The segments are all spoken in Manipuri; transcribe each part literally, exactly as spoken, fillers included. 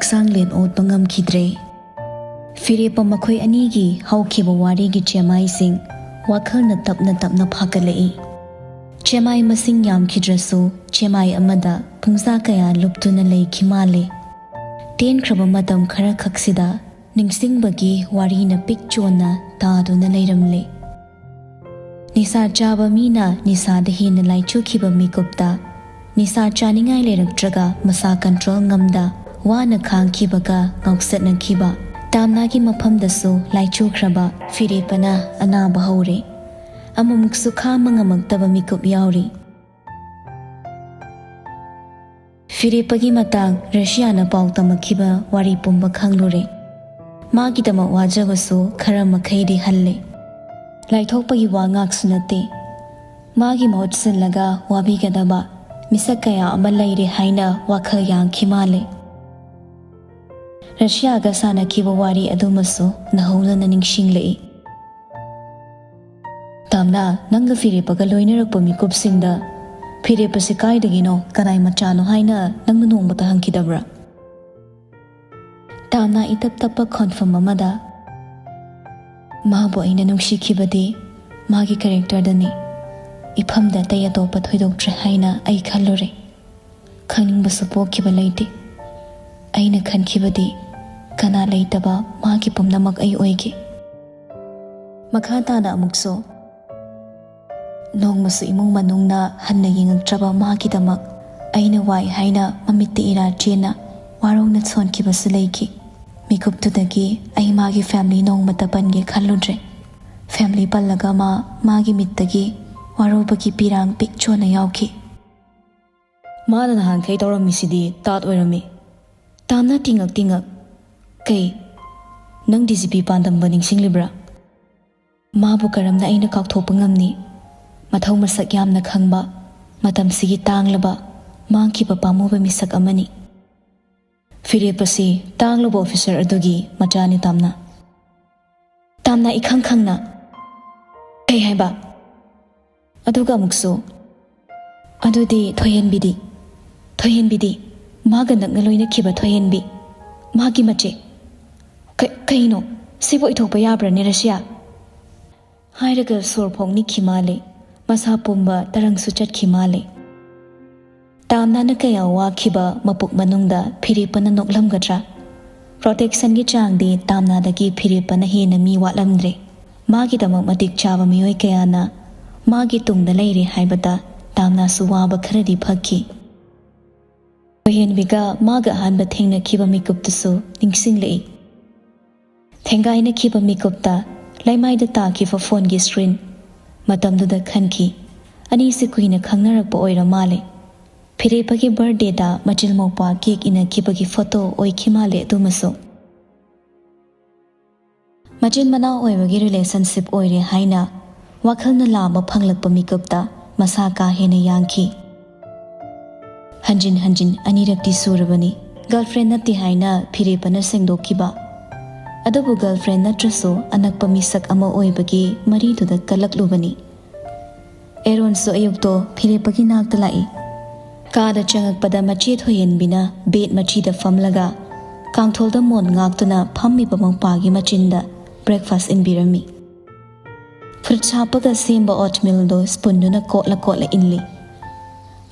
ꯁꯥꯡꯂꯦꯟ ꯑꯣꯠꯄ ꯉꯝꯈꯤꯗ꯭ꯔꯦ꯫ ꯐꯤꯔꯦꯞꯄ ꯃꯈꯣꯏ ꯑꯅꯤꯒꯤ ꯍꯧꯈꯤꯕ ꯋꯥꯔꯤꯒꯤ ꯆꯦꯃꯥꯏꯁꯤꯡ ꯋꯥꯈꯜꯅ ꯇꯞꯅ ꯇꯞꯅ ꯐꯥꯒꯠꯂꯛꯏ꯫ ꯆꯦꯃꯥꯏ ꯃꯁꯤꯡ ꯌꯥꯝꯈꯤꯗ꯭ꯔꯁꯨ, ꯆꯦꯃꯥꯏ ꯑꯃꯗ ꯄꯨꯡꯖꯥ ꯀꯌꯥ ꯂꯨꯞꯇꯨꯅ ꯂꯩꯈꯤ ꯃꯥꯜꯂꯦ꯫ ꯇꯦꯟꯈ꯭ꯔꯕ ꯃꯇꯝ ꯈꯔꯈꯛꯁꯤꯗ ꯅꯤꯡꯁꯤꯡꯕꯒꯤ ꯋꯥꯔꯤꯅ ꯄꯤꯛ ꯆꯣꯟꯅ ꯇꯥꯗꯨꯅ ꯂꯩꯔꯝꯂꯦ꯫ ꯅꯤꯁꯥ ꯆꯥꯕ ꯃꯤꯅ ꯅꯤꯁꯥꯗ ꯍꯦꯟꯅ ꯂꯥꯏꯆꯨꯈꯤꯕ ꯃꯤꯀꯨꯞꯇ, ꯅꯤꯁꯥ ꯆꯥꯅꯤꯡꯉꯥꯏ ꯂꯩꯔꯛꯇ꯭ꯔꯒ ꯃꯁꯥ ꯀꯟꯇ꯭ꯔꯣꯜ ꯉꯝꯗ ꯋꯥꯅ ꯈꯥꯡꯈꯤꯕꯒ ꯉꯥꯎꯆꯠꯅꯈꯤꯕ ꯇꯥꯝꯅꯥꯒꯤ ꯃꯐꯝꯗꯁꯨ ꯂꯥꯏꯆꯨꯈ꯭ꯔꯕ ꯐꯤꯔꯦꯞꯄꯅ ꯑꯅꯥꯕ ꯍꯧꯔꯦ꯫ ꯑꯃꯨꯛꯁꯨ ꯈꯥꯡꯕ ꯉꯝꯃꯛꯇꯕ ꯃꯤꯀꯨꯞ ꯌꯥꯎꯔꯤ꯫ ꯐꯤꯔꯦꯞꯄꯒꯤ ꯃꯇꯥꯡ ꯔꯁꯤꯌꯥꯅ ꯄꯥꯎ ꯇꯝꯃꯛꯈꯤꯕ ꯋꯥꯔꯤ ꯄꯨꯝꯕ ꯈꯪꯂꯨꯔꯦ꯫ ꯃꯥꯒꯤꯗꯃꯛ ꯋꯥꯖꯕꯁꯨ ꯈꯔ ꯃꯈꯩꯗꯤ ꯍꯜꯂꯦ꯫ ꯂꯥꯏꯊꯣꯛꯄꯒꯤ ꯋꯥ ꯉꯥꯛꯁꯨ ꯅꯠꯇꯦ꯫ ꯃꯥꯒꯤ ꯃꯍꯨꯠ ꯁꯤꯜꯂꯒ ꯋꯥꯕꯤꯒꯗꯕ ꯃꯤꯁꯛ ꯀꯌꯥ ꯑꯃ ꯂꯩꯔꯦ ꯍꯥꯏꯅ ꯋꯥꯈꯜ ꯌꯥꯡꯈꯤ ꯃꯥꯜꯂꯦ꯫ ꯔꯁꯤꯌꯥꯒ ꯁꯥꯟꯅꯈꯤꯕ ꯋꯥꯔꯤ ꯑꯗꯨꯃꯁꯨ ꯅꯧꯍꯧꯅꯅ ꯅꯤꯡꯁꯤꯡꯂꯛꯏ꯫ ꯇꯥꯝꯅꯥ, ꯅꯪꯒ ꯐꯤꯔꯦꯞꯄꯒ ꯂꯣꯏꯅꯔꯛꯄ ꯃꯤꯀꯨꯞꯁꯤꯡꯗ ꯐꯤꯔꯦꯞꯄꯁꯤ ꯀꯥꯏꯗꯒꯤꯅꯣ, ꯀꯅꯥꯏ ꯃꯆꯥꯅꯣ ꯍꯥꯏꯅ ꯅꯪꯅ ꯅꯣꯡꯃꯇ ꯍꯪꯈꯤꯗꯕ꯭ꯔꯥ? ꯇꯥꯝꯅꯥ ꯏꯇꯞ ꯇꯞꯄ ꯈꯣꯟꯐꯝ ꯑꯃꯗ, "ꯃꯥꯕꯨ ꯑꯩꯅ ꯅꯨꯡꯁꯤꯈꯤꯕꯗꯤ ꯃꯥꯒꯤ ꯀꯦꯔꯦꯛꯇꯔꯗꯅꯤ꯫ ꯏꯐꯝꯗ ꯑꯇꯩ ꯑꯇꯣꯞꯄ ꯊꯣꯏꯗꯣꯛꯇ꯭ꯔꯦ ꯍꯥꯏꯅ ꯑꯩ ꯈꯜꯂꯨꯔꯦ꯫ ꯈꯪꯅꯤꯡꯕꯁꯨ ꯄꯣꯛꯈꯤꯕ ꯂꯩꯇꯦ꯫ ꯑꯩꯅ ꯈꯟꯈꯤꯕꯗꯤ ꯀꯅꯥ ꯂꯩꯇꯕ ꯃꯥꯒꯤ ꯄꯨꯝꯅꯃꯛ ꯑꯩ ꯑꯣꯏꯒꯦ꯫" ꯃꯈꯥ ꯇꯥꯅ ꯑꯃꯨꯛꯁꯨ, "ꯅꯣꯡꯃꯁꯨ ꯏꯃꯨꯡ ꯃꯅꯨꯡꯅ ꯍꯟꯅ ꯌꯦꯡꯉꯛꯇ꯭ꯔꯕ ꯃꯥꯒꯤꯗꯃꯛ ꯑꯩꯅ ꯋꯥꯏ ꯍꯥꯏꯅ ꯃꯃꯤꯠꯇ ꯏꯔꯥ ꯆꯦꯟꯅ ꯋꯥꯔꯧꯅ ꯁꯣꯟꯈꯤꯕꯁꯨ ꯂꯩꯈꯤ꯫ ꯃꯤꯀꯨꯞꯇꯨꯗꯒꯤ ꯑꯩ ꯃꯥꯒꯤ ꯐꯦꯃꯤꯂꯤ ꯅꯣꯡꯃꯇ ꯄꯟꯒꯦ ꯈꯜꯂꯨꯗ꯭ꯔꯦ꯫ ꯐꯦꯃꯤꯂꯤ ꯄꯜꯂꯒ ꯃꯥ ꯃꯥꯒꯤ ꯃꯤꯠꯇꯒꯤ ꯋꯥꯔꯧꯕꯒꯤ ꯄꯤꯔꯥꯡ ꯄꯤꯛ ꯆꯣꯟꯅ ꯌꯥꯎꯈꯤ꯫" ꯃꯥꯅ ꯅꯍꯥꯟꯈꯩ ꯇꯧꯔꯝꯃꯤꯁꯤꯗꯤ ꯇꯥꯠ ꯑꯣꯏꯔꯝꯃꯤ꯫ ꯇꯥꯝꯅꯥ ꯇꯤꯡꯉꯛ ꯇꯤꯡꯉꯛ, "ꯀꯩ, ꯅꯪ ꯗꯤ ꯖꯤ ꯄꯤ ꯄꯥꯟꯗꯝꯕ ꯅꯤꯡꯁꯤꯡꯂꯤꯕ꯭ꯔꯥ? ꯃꯥꯕꯨ ꯀꯔꯝꯅ ꯑꯩꯅ ꯀꯥꯎꯊꯣꯛꯄ ꯉꯝꯅꯤ? ꯃꯊꯧ ꯃꯁꯛ ꯌꯥꯝꯅ ꯈꯪꯕ, ꯃꯇꯝꯁꯤꯒꯤ ꯇꯥꯡꯂꯕ, ꯃꯥꯡꯈꯤꯕ ꯄꯥꯝꯃꯨꯕ ꯃꯤꯁꯛ ꯑꯃꯅꯤ꯫" ꯐꯤꯔꯦꯞ ꯑꯁꯤ ꯇꯥꯡꯂꯕ ꯑꯣꯐꯤꯁꯔ ꯑꯗꯨꯒꯤ ꯃꯆꯥꯅꯤ, ꯇꯥꯝꯅꯥ꯫ ꯇꯥꯝꯅꯥ ꯏꯈꯪ ꯈꯪꯅ꯫ "ꯀꯩ ꯍꯥꯏꯕ?" ꯑꯗꯨꯒ ꯑꯃꯨꯛꯁꯨ, "ꯑꯗꯨꯗꯤ ꯊꯣꯏꯍꯦꯟꯕꯤꯗꯤ? ꯊꯣꯏꯍꯦꯟꯕꯤꯗꯤ? ꯃꯥꯒ ꯅꯛꯅ ꯂꯣꯏꯅꯈꯤꯕ ꯊꯣꯏꯍꯦꯟꯕꯤ?" ꯃꯥꯒꯤ ꯃꯆꯦ꯫ "ꯀ-, ꯀꯩꯅꯣ? ꯁꯤꯕꯨ ꯑꯣꯏꯊꯣꯛꯄ ꯌꯥꯕ꯭ꯔꯅꯦ, ꯔꯁꯤꯌꯥ?" ꯍꯥꯏꯔꯒ ꯁꯣꯔ ꯐꯣꯡ ꯅꯤꯛꯈꯤ ꯃꯥꯜꯂꯦ꯫ ꯃꯁꯥ ꯄꯨꯝꯕ ꯇꯔꯪꯁꯨ ꯆꯠꯈꯤ ꯃꯥꯜꯂꯦ꯫ ꯇꯥꯝꯅꯥꯅ ꯀꯌꯥ ꯋꯥꯈꯤꯕ ꯃꯄꯨꯛ ꯃꯅꯨꯡꯗ ꯐꯤꯔꯦꯞꯄꯅ ꯅꯣꯛꯂꯝꯒꯗ꯭ꯔꯥ? ꯄ꯭ꯔꯣꯇꯦꯛꯁꯟꯒꯤ ꯆꯥꯡꯗꯤ ꯇꯥꯝꯅꯥꯗꯒꯤ ꯐꯤꯔꯦꯞꯄꯅ ꯍꯦꯟꯅ ꯃꯤ ꯋꯥꯠꯂꯝꯗ꯭ꯔꯦ꯫ ꯃꯥꯒꯤꯗꯃꯛ ꯃꯇꯤꯛ ꯆꯥꯕ ꯃꯤꯑꯣꯏ ꯀꯌꯥꯅ ꯃꯥꯒꯤ ꯇꯨꯡꯗ ꯂꯩꯔꯦ ꯍꯥꯏꯕꯗ ꯇꯥꯝꯅꯥꯁꯨ ꯋꯥꯕ ꯈꯔꯗꯤ ꯐꯈꯤ꯫ ꯊꯣꯏꯍꯦꯟꯕꯤꯒ ꯃꯥꯒ ꯑꯍꯥꯟꯕ ꯊꯦꯡꯅꯈꯤꯕ ꯃꯤꯀꯨꯞꯇꯨꯁꯨ ꯅꯤꯡꯁꯤꯡꯂꯛꯏ꯫ ꯊꯦꯡꯒꯥꯏꯅꯈꯤꯕ ꯃꯤꯀꯨꯞꯇ ꯂꯩꯃꯥꯏꯗ ꯇꯥꯈꯤꯕ ꯐꯣꯟꯒꯤ ꯁ꯭ꯀ꯭ꯔꯤꯟ꯫ ꯃꯇꯝꯗꯨꯗ ꯈꯟꯈꯤ, ꯑꯅꯤꯁꯤ ꯀꯨꯏꯅ ꯈꯪꯅꯔꯛꯄ ꯑꯣꯏꯔ ꯃꯥꯜꯂꯦ꯫ ꯐꯤꯔꯦꯞꯄꯒꯤ ꯕꯥꯔꯗꯦꯗ ꯃꯆꯤꯜ ꯃꯧꯄ꯭ꯋꯥ ꯀꯦꯛ ꯏꯟꯅꯈꯤꯕꯒꯤ ꯐꯣꯇꯣ ꯑꯣꯏꯈꯤ ꯃꯥꯜꯂꯦ ꯑꯗꯨꯃꯁꯨ꯫ ꯃꯆꯤꯟ ꯃꯅꯥꯎ ꯑꯣꯏꯕꯒꯤ ꯔꯤꯂꯦꯁꯟꯁꯤꯞ ꯑꯣꯏꯔꯦ ꯍꯥꯏꯅ ꯋꯥꯈꯜꯅ ꯂꯥꯝꯕ ꯐꯪꯂꯛꯄ ꯃꯤꯀꯨꯞꯇ ꯃꯁꯥ ꯀꯥ ꯍꯦꯟꯅ ꯌꯥꯡꯈꯤ꯫ ꯍꯟꯖꯤꯟ ꯍꯟꯖꯤꯟ ꯑꯅꯤꯔꯛꯇꯤ ꯁꯨꯔꯕꯅꯤ꯫ ꯒꯔꯜꯐ꯭ꯔꯦꯟ ꯅꯠꯇꯦ ꯍꯥꯏꯅ ꯐꯤꯔꯦꯞꯄꯅ ꯁꯦꯡꯗꯣꯛꯈꯤꯕ꯫ ꯑꯗꯨꯕꯨ ꯒꯔꯜꯐ꯭ꯔꯦꯟ ꯅꯠꯇ꯭ꯔꯁꯨ ꯑꯅꯛꯄ ꯃꯤꯁꯛ ꯑꯃ ꯑꯣꯏꯕꯒꯤ ꯃꯔꯤꯗꯨꯗ ꯀꯜꯂꯛꯂꯨꯕꯅꯤ꯫ ꯑꯦꯔꯣꯟꯁꯨ ꯑꯌꯨꯛꯇꯣ ꯐꯤꯔꯦꯞꯄꯒꯤ ꯅꯥꯛꯇ ꯂꯥꯛꯏ꯫ ꯀꯥꯗ ꯆꯪꯉꯛꯄꯗ ꯃꯆꯦ ꯊꯣꯏꯍꯦꯟꯕꯤꯅ ꯕꯦꯗ ꯃꯆꯤꯗ ꯐꯝꯂꯒ ꯀꯥꯡꯊꯣꯜꯗ ꯃꯣꯟ ꯉꯥꯛꯇꯨꯅ ꯐꯝꯃꯤꯕ ꯃꯧꯄ꯭ꯋꯥꯒꯤ ꯃꯆꯤꯟꯗ ꯕ꯭ꯔꯦꯛꯐꯥꯁ ꯏꯟꯕꯤꯔꯝꯃꯤ꯫ ꯐ꯭ꯔꯨꯠꯁ ꯍꯥꯞꯄꯒ ꯁꯦꯝꯕ ꯑꯣꯠꯃꯤꯜꯗꯣ ꯁ꯭ꯄꯨꯟꯗꯨꯅ ꯀꯣꯠꯂ ꯀꯣꯠꯂ ꯏꯜꯂꯤ꯫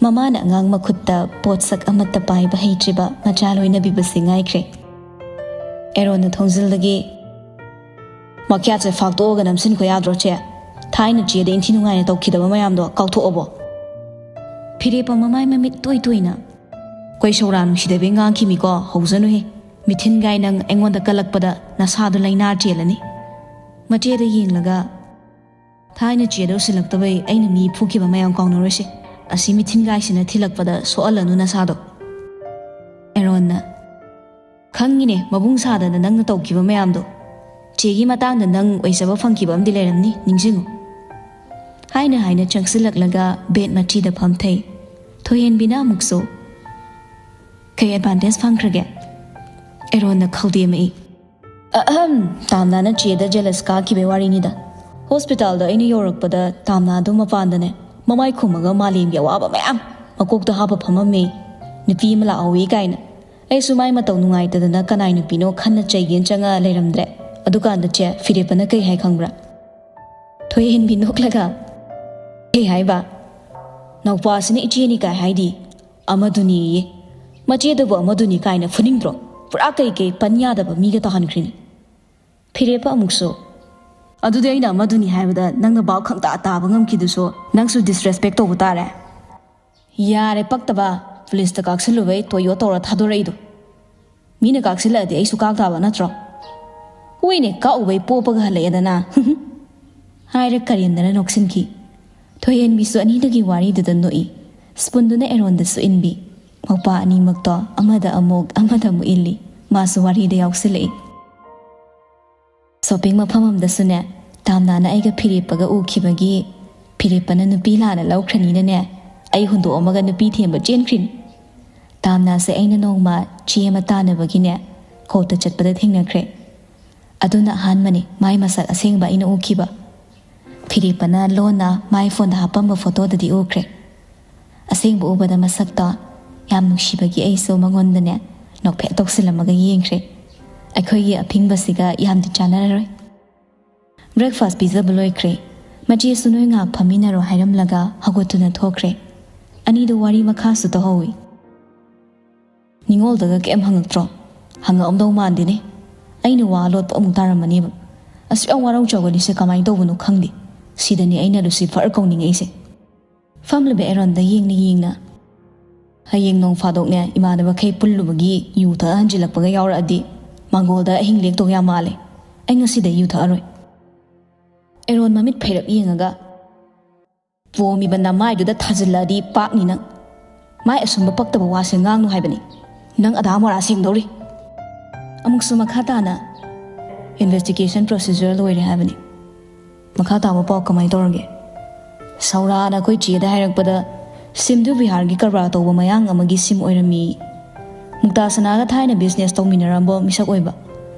ꯃꯃꯥꯅ ꯑꯉꯥꯡ ꯃꯈꯨꯠꯇ ꯄꯣꯠꯁꯛ ꯑꯃꯠꯇ ꯄꯥꯏꯕ ꯍꯩꯇ꯭ꯔꯤꯕ ꯃꯆꯥ ꯂꯣꯏꯅꯕꯤꯕꯁꯤ ꯉꯥꯏꯈ꯭ꯔꯦ꯫ ꯑꯦꯔꯣꯟꯅ ꯊꯣꯡꯖꯤꯜꯗꯒꯤ, "ꯃꯈ꯭ꯌꯥꯠꯁꯦ ꯐꯥꯛꯇꯣꯛꯑꯒ ꯅꯝꯁꯤꯟꯈꯣ ꯌꯥꯗ꯭ꯔꯣ, ꯆꯦ? ꯊꯥꯏꯅ ꯆꯦꯗ ꯏꯟꯊꯤ ꯅꯨꯡꯉꯥꯏꯅ ꯇꯧꯈꯤꯗꯕ ꯃꯌꯥꯝꯗꯣ ꯀꯥꯎꯊꯣꯛꯑꯕꯣ?" ꯐꯤꯔꯦꯞꯄ ꯃꯃꯥꯏ ꯃꯃꯤꯠ ꯇꯣꯏ ꯇꯣꯏꯅ, "ꯑꯩꯈꯣꯏ ꯁꯧꯔꯥ ꯅꯨꯡꯁꯤꯗꯕꯤ ꯉꯥꯡꯈꯤꯃꯤꯀꯣ, ꯍꯧꯖꯅꯨꯍꯦ꯫ ꯃꯤꯊꯤꯟꯒꯥꯏ ꯅꯪ ꯑꯩꯉꯣꯟꯗ ꯀꯜꯂꯛꯄꯗ ꯅꯁꯥꯗꯣ ꯂꯩꯅꯥ ꯆꯦꯜꯂꯅꯤ꯫" ꯃꯆꯦꯗ ꯌꯦꯡꯂꯒ, "ꯊꯥꯏꯅ ꯆꯦꯗ ꯎꯁꯤꯜꯂꯛꯇꯕꯩ ꯑꯩꯅ ꯃꯤ ꯐꯨꯈꯤꯕ ꯃꯌꯥꯝ ꯀꯥꯎꯅꯔꯣꯏꯁꯦ꯫ ꯑꯁꯤ ꯃꯤꯊꯤꯟꯒꯥꯏꯁꯤꯅ ꯊꯤꯜꯂꯛꯄꯗ ꯁꯣꯛꯍꯜꯂꯅꯨ ꯅꯁꯥꯗꯣ꯫" ꯑꯦꯔꯣꯟꯅ, "ꯈꯪꯉꯤꯅꯦ, ꯃꯕꯨꯡ ꯁꯥꯗꯅ ꯅꯪꯅ ꯇꯧꯈꯤꯕ ꯃꯌꯥꯝꯗꯣ꯫ ꯆꯦꯒꯤ ꯃꯇꯥꯡꯗ ꯅꯪ ꯑꯣꯏꯖꯕ ꯐꯪꯈꯤꯕ ꯑꯃꯗꯤ ꯂꯩꯔꯝꯅꯤ, ꯅꯤꯡꯁꯤꯡꯉꯨ꯫" ꯍꯥꯏꯅ ꯍꯥꯏꯅ ꯆꯪꯁꯤꯜꯂꯛꯂꯒ ꯕꯦꯗ ꯃꯆꯤꯗ ꯐꯝꯊꯩ꯫ ꯊꯣꯏꯍꯦꯟꯕꯤꯅ ꯑꯃꯨꯛꯁꯨ, "ꯀꯩ ꯑꯦꯗꯚꯥꯟꯇꯦꯖ ꯐꯪꯈ꯭ꯔꯒꯦ?" ꯑꯦꯔꯣꯟꯅ ꯈꯧꯗꯦꯝꯃꯛꯏ꯫ "ꯑꯍꯝ, ꯇꯥꯝꯅꯥꯅ ꯆꯦꯗ ꯖꯦꯂꯁ ꯀꯥꯈꯤꯕꯩ ꯋꯥꯔꯤꯅꯤꯗ꯫ ꯍꯣꯁꯄꯤꯇꯥꯜꯗ ꯑꯩꯅ ꯌꯧꯔꯛꯄꯗ ꯇꯥꯝꯅꯥꯗꯣ ꯃꯄꯥꯟꯗꯅꯦ, ꯃꯃꯥꯏ ꯈꯨꯝꯃꯒ ꯃꯥꯂꯦꯝꯒꯤ ꯑꯋꯥꯕ ꯃꯌꯥꯝ ꯃꯀꯣꯛꯇ ꯍꯥꯞꯄ ꯐꯝꯃꯝꯃꯦ꯫ ꯅꯨꯄꯤ ꯑꯃ ꯂꯥꯛꯍꯧꯋꯤ ꯀꯥꯏꯅ꯫ ꯑꯩꯁꯨ ꯃꯥꯏ ꯃꯇꯧ ꯅꯨꯡꯉꯥꯏꯇꯗꯅ ꯀꯅꯥꯏ ꯅꯨꯄꯤꯅꯣ ꯈꯟꯅ ꯆꯩꯒꯦꯅ ꯆꯪꯉ ꯂꯩꯔꯝꯗ꯭ꯔꯦ꯫ ꯑꯗꯨꯀꯥꯟꯗ ꯆꯦ ꯐꯤꯔꯦꯞꯄꯅ ꯀꯩ ꯍꯥꯏ ꯈꯪꯕ꯭ꯔꯥ? ꯊꯣꯏꯍꯦꯟꯕꯤ ꯅꯣꯛꯂꯒ, "ꯀꯩ ꯍꯥꯏꯕ? ꯅꯥꯎꯄꯥꯁꯤꯅ ꯏꯆꯦꯅꯤ ꯀꯥꯏ ꯍꯥꯏꯗꯤ? ꯑꯃꯗꯨꯅꯤꯌꯦ꯫ ꯃꯆꯦꯗꯕꯨ ꯑꯃꯗꯨꯅꯤ ꯀꯥꯏꯅ ꯐꯨꯅꯤꯡꯗ꯭ꯔꯣ? ꯄꯨꯔꯥ ꯀꯩ ꯀꯩ ꯄꯟ ꯌꯥꯗꯕ ꯃꯤꯒ ꯇꯥꯍꯟꯈ꯭ꯔꯤꯅꯤ꯫" ꯐꯤꯔꯦꯞꯄ ꯑꯃꯨꯛꯁꯨ, "ꯑꯗꯨꯗꯤ ꯑꯩꯅ ꯑꯃꯗꯨꯅꯤ ꯍꯥꯏꯕꯗ ꯅꯪꯅ ꯚꯥꯞ ꯈꯪꯇꯥ ꯇꯥꯕ ꯉꯝꯈꯤꯗꯨꯁꯨ ꯅꯪꯁꯨ ꯗꯤꯁꯔꯦꯁꯄꯦꯛ ꯇꯧꯕ ꯇꯥꯔꯦ꯫ ꯌꯥꯔꯦ ꯄꯛꯇꯕ, ꯄꯨꯂꯤꯁꯇ ꯀꯥꯛꯁꯜꯂꯨꯕꯩ ꯇꯣꯌꯣ ꯇꯧꯔ ꯊꯥꯗꯣꯔꯛꯏꯗꯣ꯫ ꯃꯤꯅ ꯀꯥꯛꯁꯤꯜꯂꯛꯑꯗꯤ ꯑꯩꯁꯨ ꯀꯥꯛ ꯇꯥꯕ ꯅꯠꯇ꯭ꯔꯣ? ꯍꯣꯏꯅꯦ, ꯀꯥꯛꯎꯕꯩ ꯄꯣꯞꯄꯒ ꯍꯜꯂꯛꯑꯦꯗꯅ꯫" ꯍꯥꯏꯔ ꯀꯔꯦꯝꯗꯅ ꯅꯣꯛꯁꯤꯟꯈꯤ꯫ ꯊꯣꯏꯍꯦꯟꯕꯤꯁꯨ ꯑꯅꯤꯗꯨꯒꯤ ꯋꯥꯔꯤꯗꯨꯗ ꯅꯣꯛꯏ꯫ ꯁ꯭ꯄꯨꯟꯗꯨꯅ ꯑꯦꯔꯣꯟꯗꯁꯨ ꯏꯟꯕꯤ꯫ ꯃꯧꯄꯥ ꯑꯅꯤꯃꯛꯇꯣ ꯑꯃꯗ ꯑꯃꯨꯛ, ꯑꯃꯗ ꯑꯃꯨꯛ ꯏꯜꯂꯤ꯫ ꯃꯥꯁꯨ ꯋꯥꯔꯤꯗ ꯌꯥꯎꯁꯤꯜꯂꯛꯏ꯫ ꯁꯣꯄꯤꯡ ꯃꯐꯝ ꯑꯃꯗꯁꯨꯅꯦ, ꯇꯥꯝꯅꯥꯅ ꯑꯩꯒ ꯐꯤꯔꯦꯞꯄꯒ ꯎꯈꯤꯕꯒꯤ ꯐꯤꯔꯦꯞꯄꯅ ꯅꯨꯄꯤ ꯂꯥꯟꯅ ꯂꯧꯈ꯭ꯔꯅꯤꯅꯅꯦ, ꯑꯩ ꯍꯨꯟꯗꯣꯛꯑꯝꯃꯒ ꯅꯨꯄꯤ ꯊꯦꯝꯕ ꯆꯦꯟꯈ꯭ꯔꯤꯅꯤ꯫ ꯇꯥꯝꯅꯥꯁꯦ ꯑꯩꯅ ꯅꯣꯡꯃ ꯆꯦ ꯑꯃ ꯇꯥꯟꯅꯕꯒꯤꯅꯦ, ꯀꯣꯔꯠꯇ ꯆꯠꯄꯗ ꯊꯦꯡꯅꯈ꯭ꯔꯦ꯫ ꯑꯗꯨꯅ ꯑꯍꯥꯟꯕꯅꯤ ꯃꯥꯏ ꯃꯁꯛ ꯑꯁꯦꯡꯕ ꯑꯩꯅ ꯎꯈꯤꯕ꯫ ꯐꯤꯔꯦꯞꯄꯅ ꯂꯣꯟꯅ ꯃꯥꯏ ꯐꯣꯟꯗ ꯍꯥꯞꯄꯝꯕ ꯐꯣꯇꯣꯗꯗꯤ ꯎꯈ꯭ꯔꯦ꯫ ꯑꯁꯦꯡꯕ ꯎꯕꯗ ꯃꯁꯛꯇꯣ ꯌꯥꯝ ꯅꯨꯡꯁꯤꯕꯒꯤ ꯑꯩꯁꯨ ꯃꯉꯣꯟꯗꯅꯦ ꯅꯣꯛꯐꯦꯠ ꯇꯧꯁꯤꯜꯂꯝꯃꯒ ꯌꯦꯡꯈ꯭ꯔꯦ꯫ ꯑꯩꯈꯣꯏꯒꯤ ꯑꯐꯤꯡꯕꯁꯤꯒ ꯌꯥꯝꯗꯤ ꯆꯥꯟꯅꯔꯔꯣꯏ꯫ ꯕ꯭ꯔꯦꯛꯐꯥꯁ ꯄꯤꯖꯕ ꯂꯣꯏꯈ꯭ꯔꯦ꯫ ꯃꯆꯦꯁꯨ ꯅꯣꯏ ꯉꯥꯏꯍꯥꯛ ꯐꯝꯃꯤꯟꯅꯔꯣ ꯍꯥꯏꯔꯝꯂꯒ ꯍꯧꯒꯠꯇꯨꯅ ꯊꯣꯛꯈ꯭ꯔꯦ꯫ ꯑꯅꯤꯗꯨ ꯋꯥꯔꯤ ꯃꯈꯥꯁꯨ ꯇꯧꯍꯧꯏ꯫ "ꯅꯤꯡꯉꯣꯜꯗꯒ ꯀꯩꯝ ꯍꯪꯉꯛꯇ꯭ꯔꯣ?" "ꯍꯪꯉꯛꯑꯝꯗꯧ ꯃꯥꯟꯗꯦꯅꯦ꯫ ꯑꯩꯅ ꯋꯥ ꯂꯣꯠꯄ ꯑꯃꯨꯛ ꯇꯥꯔꯝꯃꯅꯦꯕ꯫ ꯑꯁꯨꯛ ꯌꯥꯝ ꯋꯥꯔꯧ ꯆꯥꯎꯒꯜꯂꯤꯁꯦ ꯀꯃꯥꯏꯅ ꯇꯧꯕꯅꯣ ꯈꯪꯗꯦ꯫ ꯁꯤꯗꯅꯦ ꯑꯩꯅ ꯂꯨꯁꯤꯐꯔ ꯀꯧꯅꯤꯡꯉꯛꯏꯁꯦ꯫" ꯐꯝꯂꯤꯕ ꯑꯦꯔꯣꯟꯗ ꯌꯦꯡꯅ ꯌꯦꯡꯅ, "ꯍꯌꯦꯡ ꯅꯣꯡ ꯐꯥꯗꯣꯛꯅꯦ ꯏꯃꯥꯟꯅꯕꯈꯩ ꯄꯨꯜꯂꯨꯕꯒꯤ ꯌꯨ ꯊꯛꯑ ꯍꯟꯖꯤꯜꯂꯛꯄꯒ ꯌꯥꯎꯔꯛꯑꯗꯤ ꯃꯥꯡꯒꯣꯜꯗ ꯑꯍꯤꯡ ꯂꯦꯛꯇꯧ ꯌꯥꯝ ꯃꯥꯜꯂꯦ꯫ ꯑꯩ ꯉꯁꯤꯗ ꯌꯨ ꯊꯛꯑꯔꯣꯏ꯫" ꯑꯦꯔꯣꯟ ꯃꯃꯤꯠ ꯐꯩꯔꯞ ꯌꯦꯡꯉꯒ, "ꯄꯣꯝꯃꯤꯕ ꯅꯃꯥꯏꯗꯨꯗ ꯊꯥꯖꯤꯜꯂꯛꯑꯗꯤ ꯄꯥꯛꯅꯤ ꯅꯪ꯫ ꯃꯥꯏ ꯑꯁꯨꯝꯕ ꯄꯛꯇꯕ ꯋꯥꯁꯦ ꯉꯥꯡꯅꯨ ꯍꯥꯏꯕꯅꯤ꯫ ꯅꯪ ꯑꯗꯥ ꯃꯣꯔꯥ ꯁꯦꯡꯗꯧꯔꯤ꯫" ꯑꯃꯨꯛꯁꯨ ꯃꯈꯥ ꯇꯥꯅ, "ꯏꯟꯚꯦꯁꯇꯤꯒꯦꯁꯟ ꯄ꯭ꯔꯣꯁꯤꯖꯔ ꯂꯣꯏꯔꯦ ꯍꯥꯏꯕꯅꯤ꯫ ꯃꯈꯥ ꯇꯥꯕ ꯄꯥꯎ ꯀꯃꯥꯏꯅ ꯇꯧꯔꯒꯦ?" "ꯁꯧꯔꯥꯅ ꯑꯩꯈꯣꯏ ꯆꯦꯗ ꯍꯥꯏꯔꯛꯄꯗ ꯁꯤꯝꯗꯨ ꯕꯤꯍꯥꯔꯒꯤ ꯀꯔꯕꯥꯔ ꯇꯧꯕ ꯃꯌꯥꯡ ꯑꯃꯒꯤ ꯁꯤꯝ ꯑꯣꯏꯔꯝꯃꯤ꯫ ꯃꯨꯛꯇꯥ ꯁꯅꯥꯒ ꯊꯥꯏꯅ ꯕꯤꯖꯤꯅꯦꯁ ꯇꯧꯃꯤꯟꯅꯔꯝꯕ ꯃꯤꯁꯛ ꯑꯣꯏꯕ꯫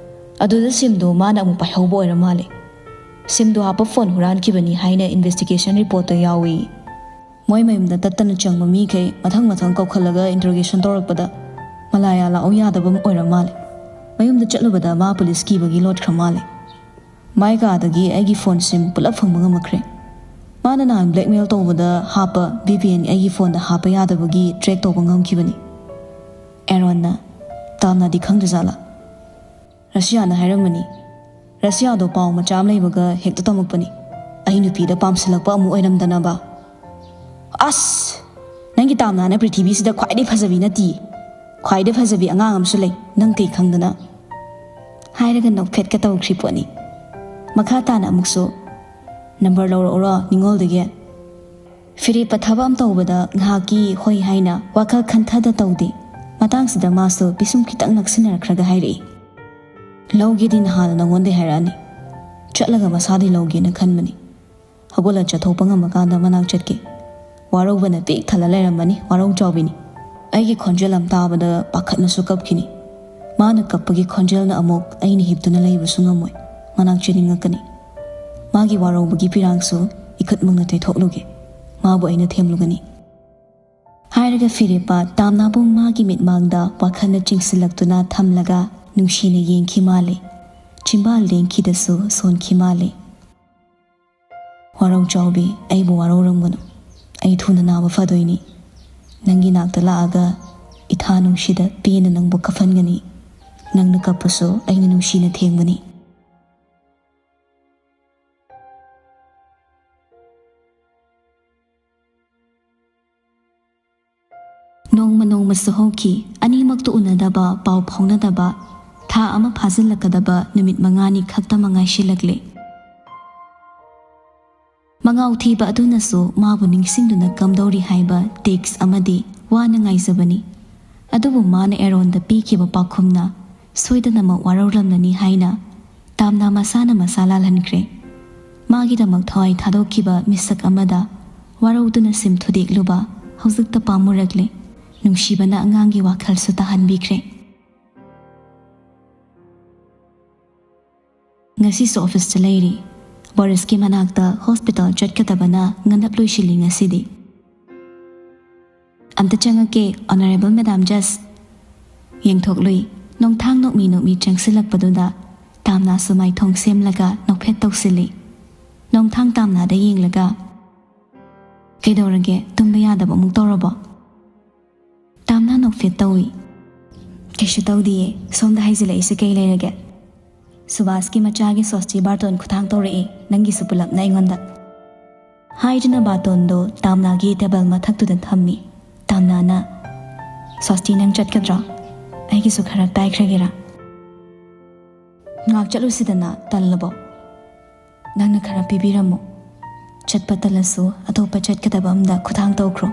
ꯑꯗꯨꯗ ꯁꯤꯝꯗꯨ ꯃꯥꯅ ꯑꯃꯨꯛ ꯄꯥꯏꯍꯧꯕ ꯑꯣꯏꯔ ꯃꯥꯜꯂꯦ꯫ ꯁꯤꯝꯗꯨ ꯍꯥꯞꯄ ꯐꯣꯟ ꯍꯨꯔꯥꯟꯈꯤꯕꯅꯤ ꯍꯥꯏꯅ ꯏꯟꯚꯦꯁꯇꯤꯒꯦꯁꯟ ꯔꯤꯄꯣꯔꯠꯇ ꯌꯥꯎꯏ꯫" ꯃꯣꯏ ꯃꯌꯨꯝꯗ ꯇꯠꯇꯅ ꯆꯪꯕ ꯃꯤꯈꯩ ꯃꯊꯪ ꯃꯊꯪ ꯀꯧꯈꯠꯂꯒ ꯏꯟꯇꯔꯣꯒꯦꯁꯟ ꯇꯧꯔꯛꯄꯗ, ꯃꯂꯥꯌꯥ ꯂꯥꯛꯎ ꯌꯥꯗꯕ ꯑꯃ ꯑꯣꯏꯔ ꯃꯥꯜꯂꯦ꯫ ꯃꯌꯨꯝꯗ ꯆꯠꯂꯨꯕꯗ ꯃꯥ ꯄꯨꯂꯤꯁ ꯀꯤꯕꯒꯤ ꯂꯣꯠꯈ꯭ꯔ ꯃꯥꯜꯂꯦ꯫ ꯃꯥꯏ ꯀꯥꯗꯒꯤ ꯑꯩꯒꯤ ꯐꯣꯟ ꯁꯤꯝ ꯄꯨꯂꯞ ꯐꯪꯕ ꯉꯝꯃꯛꯈ꯭ꯔꯦ꯫ ꯃꯥꯅ ꯅꯍꯥꯟ ꯕ꯭ꯂꯦꯛꯃꯦꯜ ꯇꯧꯕꯗ ꯍꯥꯞꯄ ꯚꯤ ꯄꯤ ꯑꯦꯟ ꯑꯩꯒꯤ ꯐꯣꯟꯗ ꯍꯥꯞꯄ ꯌꯥꯗꯕꯒꯤ ꯇ꯭ꯔꯦꯛ ꯇꯧꯕ ꯉꯝꯈꯤꯕꯅꯤ꯫ ꯑꯦꯔꯣꯟꯅ, ꯇꯥꯝꯅꯗꯤ ꯈꯪꯗ꯭ꯔꯖꯥꯠꯂꯥ? ꯔꯁꯤꯌꯥꯅ ꯍꯥꯏꯔꯝꯕꯅꯤ꯫ ꯔꯁꯤꯌꯥꯗꯣ ꯄꯥꯎ ꯃꯆꯥ ꯑꯃ ꯂꯩꯕꯒ ꯍꯦꯛꯇ ꯇꯝꯃꯛꯄꯅꯤ꯫ ꯑꯩ ꯅꯨꯄꯤꯗ ꯄꯥꯝꯁꯤꯜꯂꯛꯄ ꯑꯃꯨꯛ ꯑꯣꯏꯔꯝꯗꯅꯕ꯫ ꯑꯁ! ꯅꯪꯒꯤ ꯇꯥꯝꯅꯥꯅ ꯄ꯭ꯔꯤꯊꯤꯕꯤꯁꯤꯗ ꯈ꯭ꯋꯥꯏꯗꯩ ꯐꯖꯕꯤ ꯅꯠꯇꯤꯌꯦ꯫ ꯈ꯭ꯋꯥꯏꯗꯩ ꯐꯖꯕꯤ ꯑꯉꯥꯡ ꯑꯃꯁꯨ ꯂꯩ, ꯅꯪ ꯀꯩ ꯈꯪꯗꯅ? ꯍꯥꯏꯔꯒ ꯅꯣꯛꯐꯦꯠꯀ ꯇꯧꯈ꯭ꯔꯤ ꯄꯣꯠꯅꯤ꯫ ꯃꯈꯥ ꯇꯥꯅ ꯑꯃꯨꯛꯁꯨ, "ꯅꯝꯕꯔ ꯂꯧꯔꯛꯎꯔꯣ ꯅꯤꯉꯣꯜꯗꯒꯤ?" ꯐꯤꯔꯦꯞꯄ ꯊꯕꯛ ꯑꯃ ꯇꯧꯕꯗ ꯉꯥꯏꯍꯥꯛꯀꯤ ꯍꯣꯏ ꯍꯥꯏꯅ ꯋꯥꯈꯜ ꯈꯟꯊꯗ ꯇꯧꯗꯦ꯫ ꯃꯇꯥꯡꯁꯤꯗ ꯃꯥꯁꯨ ꯄꯤꯁꯨꯝ ꯈꯤꯇꯪ ꯅꯛꯁꯤꯟꯅꯔꯛꯈ꯭ꯔꯒ ꯍꯥꯏꯔꯛꯏ, "ꯂꯧꯒꯦꯗꯤ ꯅꯍꯥꯟꯅ ꯅꯉꯣꯟꯗꯩ ꯍꯥꯏꯔꯛꯑꯅꯤ꯫ ꯆꯠꯂꯒ ꯃꯁꯥꯗꯩ ꯂꯧꯒꯦꯅ ꯈꯟꯕꯅꯤ꯫ ꯍꯧꯒꯠꯂ ꯆꯠꯊꯣꯛꯄ ꯉꯝꯃꯀꯥꯟꯗ ꯃꯅꯥꯛ ꯆꯠꯀꯦ꯫ ꯋꯥꯔꯧꯕꯅ ꯄꯤꯛ ꯊꯜꯂ ꯂꯩꯔꯝꯃꯅꯤ, ꯋꯥꯔꯧ ꯆꯥꯎꯕꯤꯅꯤ꯫" ꯑꯩꯒꯤ ꯈꯣꯟꯖꯦꯜ ꯑꯃ ꯇꯥꯕꯗ ꯄꯥꯈꯠꯅꯁꯨ ꯀꯞꯈꯤꯅꯤ꯫ ꯃꯥꯅ ꯀꯞꯄꯒꯤ ꯈꯣꯟꯖꯦꯜꯅ ꯑꯃꯨꯛ ꯑꯩꯅ ꯍꯤꯞꯇꯨꯅ ꯂꯩꯕꯁꯨ ꯉꯝꯃꯣꯏ, ꯃꯅꯥꯛ ꯆꯦꯟꯅꯤꯡꯉꯛꯀꯅꯤ꯫ ꯃꯥꯒꯤ ꯋꯥꯔꯧꯕꯒꯤ ꯄꯤꯔꯥꯡꯁꯨ ꯏꯈꯨꯠꯃꯛꯅ ꯇꯩꯊꯣꯛꯂꯨꯒꯦ꯫ ꯃꯥꯕꯨ ꯑꯩꯅ ꯊꯦꯝꯂꯨꯒꯅꯤ꯫ ꯍꯥꯏꯔꯒ ꯐꯤꯔꯦꯞꯄ ꯇꯥꯝꯅꯥꯕꯨ ꯃꯥꯒꯤ ꯃꯤꯠꯃꯥꯡꯗ ꯋꯥꯈꯜꯅ ꯆꯤꯡꯁꯤꯜꯂꯛꯇꯨꯅ ꯊꯝꯂꯒ ꯅꯨꯡꯁꯤꯅ ꯌꯦꯡꯈꯤ ꯃꯥꯜꯂꯦ꯫ ꯆꯤꯝꯕꯥꯜ ꯂꯦꯡꯈꯤꯗꯁꯨ ꯁꯣꯟꯈꯤ ꯃꯥꯜꯂꯦ꯫ "ꯋꯥꯔꯧ ꯆꯥꯎꯕꯤ, ꯑꯩꯕꯨ ꯋꯥꯔꯧꯔꯝꯒꯅꯨ꯫ ꯑꯩ ꯊꯨꯅ ꯅꯥꯕ ꯐꯗꯣꯏꯅꯤ꯫ ꯅꯪꯒꯤ ꯅꯥꯛꯇ ꯂꯥꯛꯑꯒ ꯏꯊꯥ ꯅꯨꯡꯁꯤꯗ ꯄꯦꯟꯅ ꯅꯪꯕꯨ ꯀꯞꯍꯟꯒꯅꯤ꯫ ꯅꯪꯅ ꯀꯞꯄꯁꯨ ꯑꯩꯅ ꯅꯨꯡꯁꯤꯅ ꯊꯦꯝꯒꯅꯤ꯫" ꯅꯣꯡꯃ ꯅꯣꯡꯃꯁꯨ ꯍꯧꯈꯤ꯫ ꯑꯅꯤꯃꯛꯇꯨ ꯎꯅꯗꯕ, ꯄꯥꯎ ꯐꯥꯎꯅꯗꯕ ꯊꯥ ꯑꯃ ꯐꯥꯖꯤꯜꯂꯛꯀꯗꯕ ꯅꯨꯃꯤꯠ ꯃꯉꯥꯅꯤ ꯈꯛꯇꯃꯛ ꯉꯥꯏꯁꯤꯜꯂꯛꯂꯦ꯫ ꯃꯉꯥꯎ ꯊꯤꯕ ꯑꯗꯨꯅꯁꯨ ꯃꯥꯕꯨ ꯅꯤꯡꯁꯤꯡꯗꯨꯅ ꯀꯝꯗꯧꯔꯤ ꯍꯥꯏꯕ ꯇꯦꯛꯁ ꯑꯃꯗꯤ ꯋꯥꯅ ꯉꯥꯏꯖꯕꯅꯤ꯫ ꯑꯗꯨꯕꯨ ꯃꯥꯅ ꯑꯦꯔꯣꯟꯗ ꯄꯤꯈꯤꯕ ꯄꯥꯎꯈꯨꯝꯅ ꯁꯣꯏꯗꯅꯃꯛ ꯋꯥꯔꯧꯔꯝꯂꯅꯤ ꯍꯥꯏꯅ ꯇꯥꯝꯅꯥ ꯃꯁꯥꯅ ꯃꯁꯥ ꯂꯥꯜꯍꯟꯈ꯭ꯔꯦ꯫ ꯃꯥꯒꯤꯗꯃꯛ ꯊꯋꯥꯏ ꯊꯥꯗꯣꯛꯈꯤꯕ ꯃꯤꯁꯛ ꯑꯃꯗ ꯋꯥꯔꯧꯗꯨꯅ ꯁꯤꯝ ꯊꯨꯗꯦꯛꯂꯨꯕ ꯍꯧꯖꯤꯛꯇ ꯄꯥꯝꯃꯨꯔꯛꯂꯦ꯫ ꯅꯨꯡꯁꯤꯕꯅ ꯑꯉꯥꯡꯒꯤ ꯋꯥꯈꯜꯁꯨ ꯇꯥꯍꯟꯕꯤꯈ꯭ꯔꯦ꯫ ꯉꯁꯤꯁꯨ ꯑꯣꯐꯤꯁꯇ ꯂꯩꯔꯤ꯫ ꯕꯣꯔꯤꯁꯀꯤ ꯃꯅꯥꯛꯇ ꯍꯣꯁꯄꯤꯇꯥꯜ ꯆꯠꯀꯗꯕꯅ ꯉꯟꯂꯞ ꯂꯣꯏꯁꯤꯜꯂꯤ ꯉꯁꯤꯗꯤ꯫ "ꯑꯝꯇ ꯆꯪꯉꯛꯀꯦ, ꯑꯣꯅꯔꯦꯕꯜ ꯃꯦꯗꯥꯝ ꯖꯖ꯫" ꯌꯦꯡꯊꯣꯛꯂꯨꯏ꯫ ꯅꯣꯡꯊꯥꯡ ꯅꯣꯛꯃꯤ ꯅꯣꯛꯃꯤ ꯆꯪꯁꯤꯜꯂꯛꯄꯗꯨꯗ ꯇꯥꯝꯅꯥꯁꯨ ꯃꯥꯏꯊꯣꯡ ꯁꯦꯝꯂꯒ ꯅꯣꯛꯐꯦꯠ ꯇꯧꯁꯤꯜꯂꯤ꯫ ꯅꯣꯡꯊꯥꯡ ꯇꯥꯝꯅꯥꯗ ꯌꯦꯡꯂꯒ, "ꯀꯩꯗꯧꯔꯒꯦ? ꯇꯨꯝꯕ ꯌꯥꯗꯕ ꯑꯃꯨꯛ ꯇꯧꯔꯕꯣ?" ꯇꯥꯝꯅꯥ ꯅꯣꯛꯐꯦꯠ ꯇꯧꯏ꯫ "ꯀꯩꯁꯨ ꯇꯧꯗꯤꯌꯦ, ꯁꯣꯝꯗ ꯍꯥꯏꯖꯤꯜꯂꯛꯏꯁꯦ ꯀꯩ ꯂꯩꯔꯒꯦ?" "ꯁꯨꯕꯥꯁꯀꯤ ꯃꯆꯥꯒꯤ ꯁꯣꯁꯇꯤ ꯕꯥꯔꯇꯣꯟ ꯈꯨꯊꯥꯡ ꯇꯧꯔꯛꯑꯦ, ꯅꯪꯒꯤꯁꯨ ꯄꯨꯂꯞꯅ ꯑꯩꯉꯣꯟꯗ" ꯍꯥꯏꯗꯨꯅ ꯕꯥꯔꯇꯣꯟꯗꯣ ꯇꯥꯝꯅꯥꯒꯤ ꯇꯦꯕꯜ ꯃꯊꯛꯇꯨꯗ ꯊꯝꯃꯤ꯫ ꯇꯥꯝꯅꯥꯅ, "ꯁꯣꯁꯇꯤ, ꯅꯪ ꯆꯠꯀꯗ꯭ꯔꯣ? ꯑꯩꯒꯤꯁꯨ ꯈꯔ ꯇꯥꯏꯈ꯭ꯔꯒꯦꯔꯥ?" "ꯉꯥꯛ ꯆꯠꯂꯨꯁꯤꯗꯅ, ꯇꯜꯂꯕꯣ?" "ꯅꯪꯅ ꯈꯔ ꯄꯤꯕꯤꯔꯝꯃꯣ꯫ ꯆꯠꯄ ꯇꯜꯂꯁꯨ ꯑꯇꯣꯞꯄ ꯆꯠꯀꯗꯕ ꯑꯝꯗ ꯈꯨꯊꯥꯡ ꯇꯧꯈ꯭ꯔꯣ꯫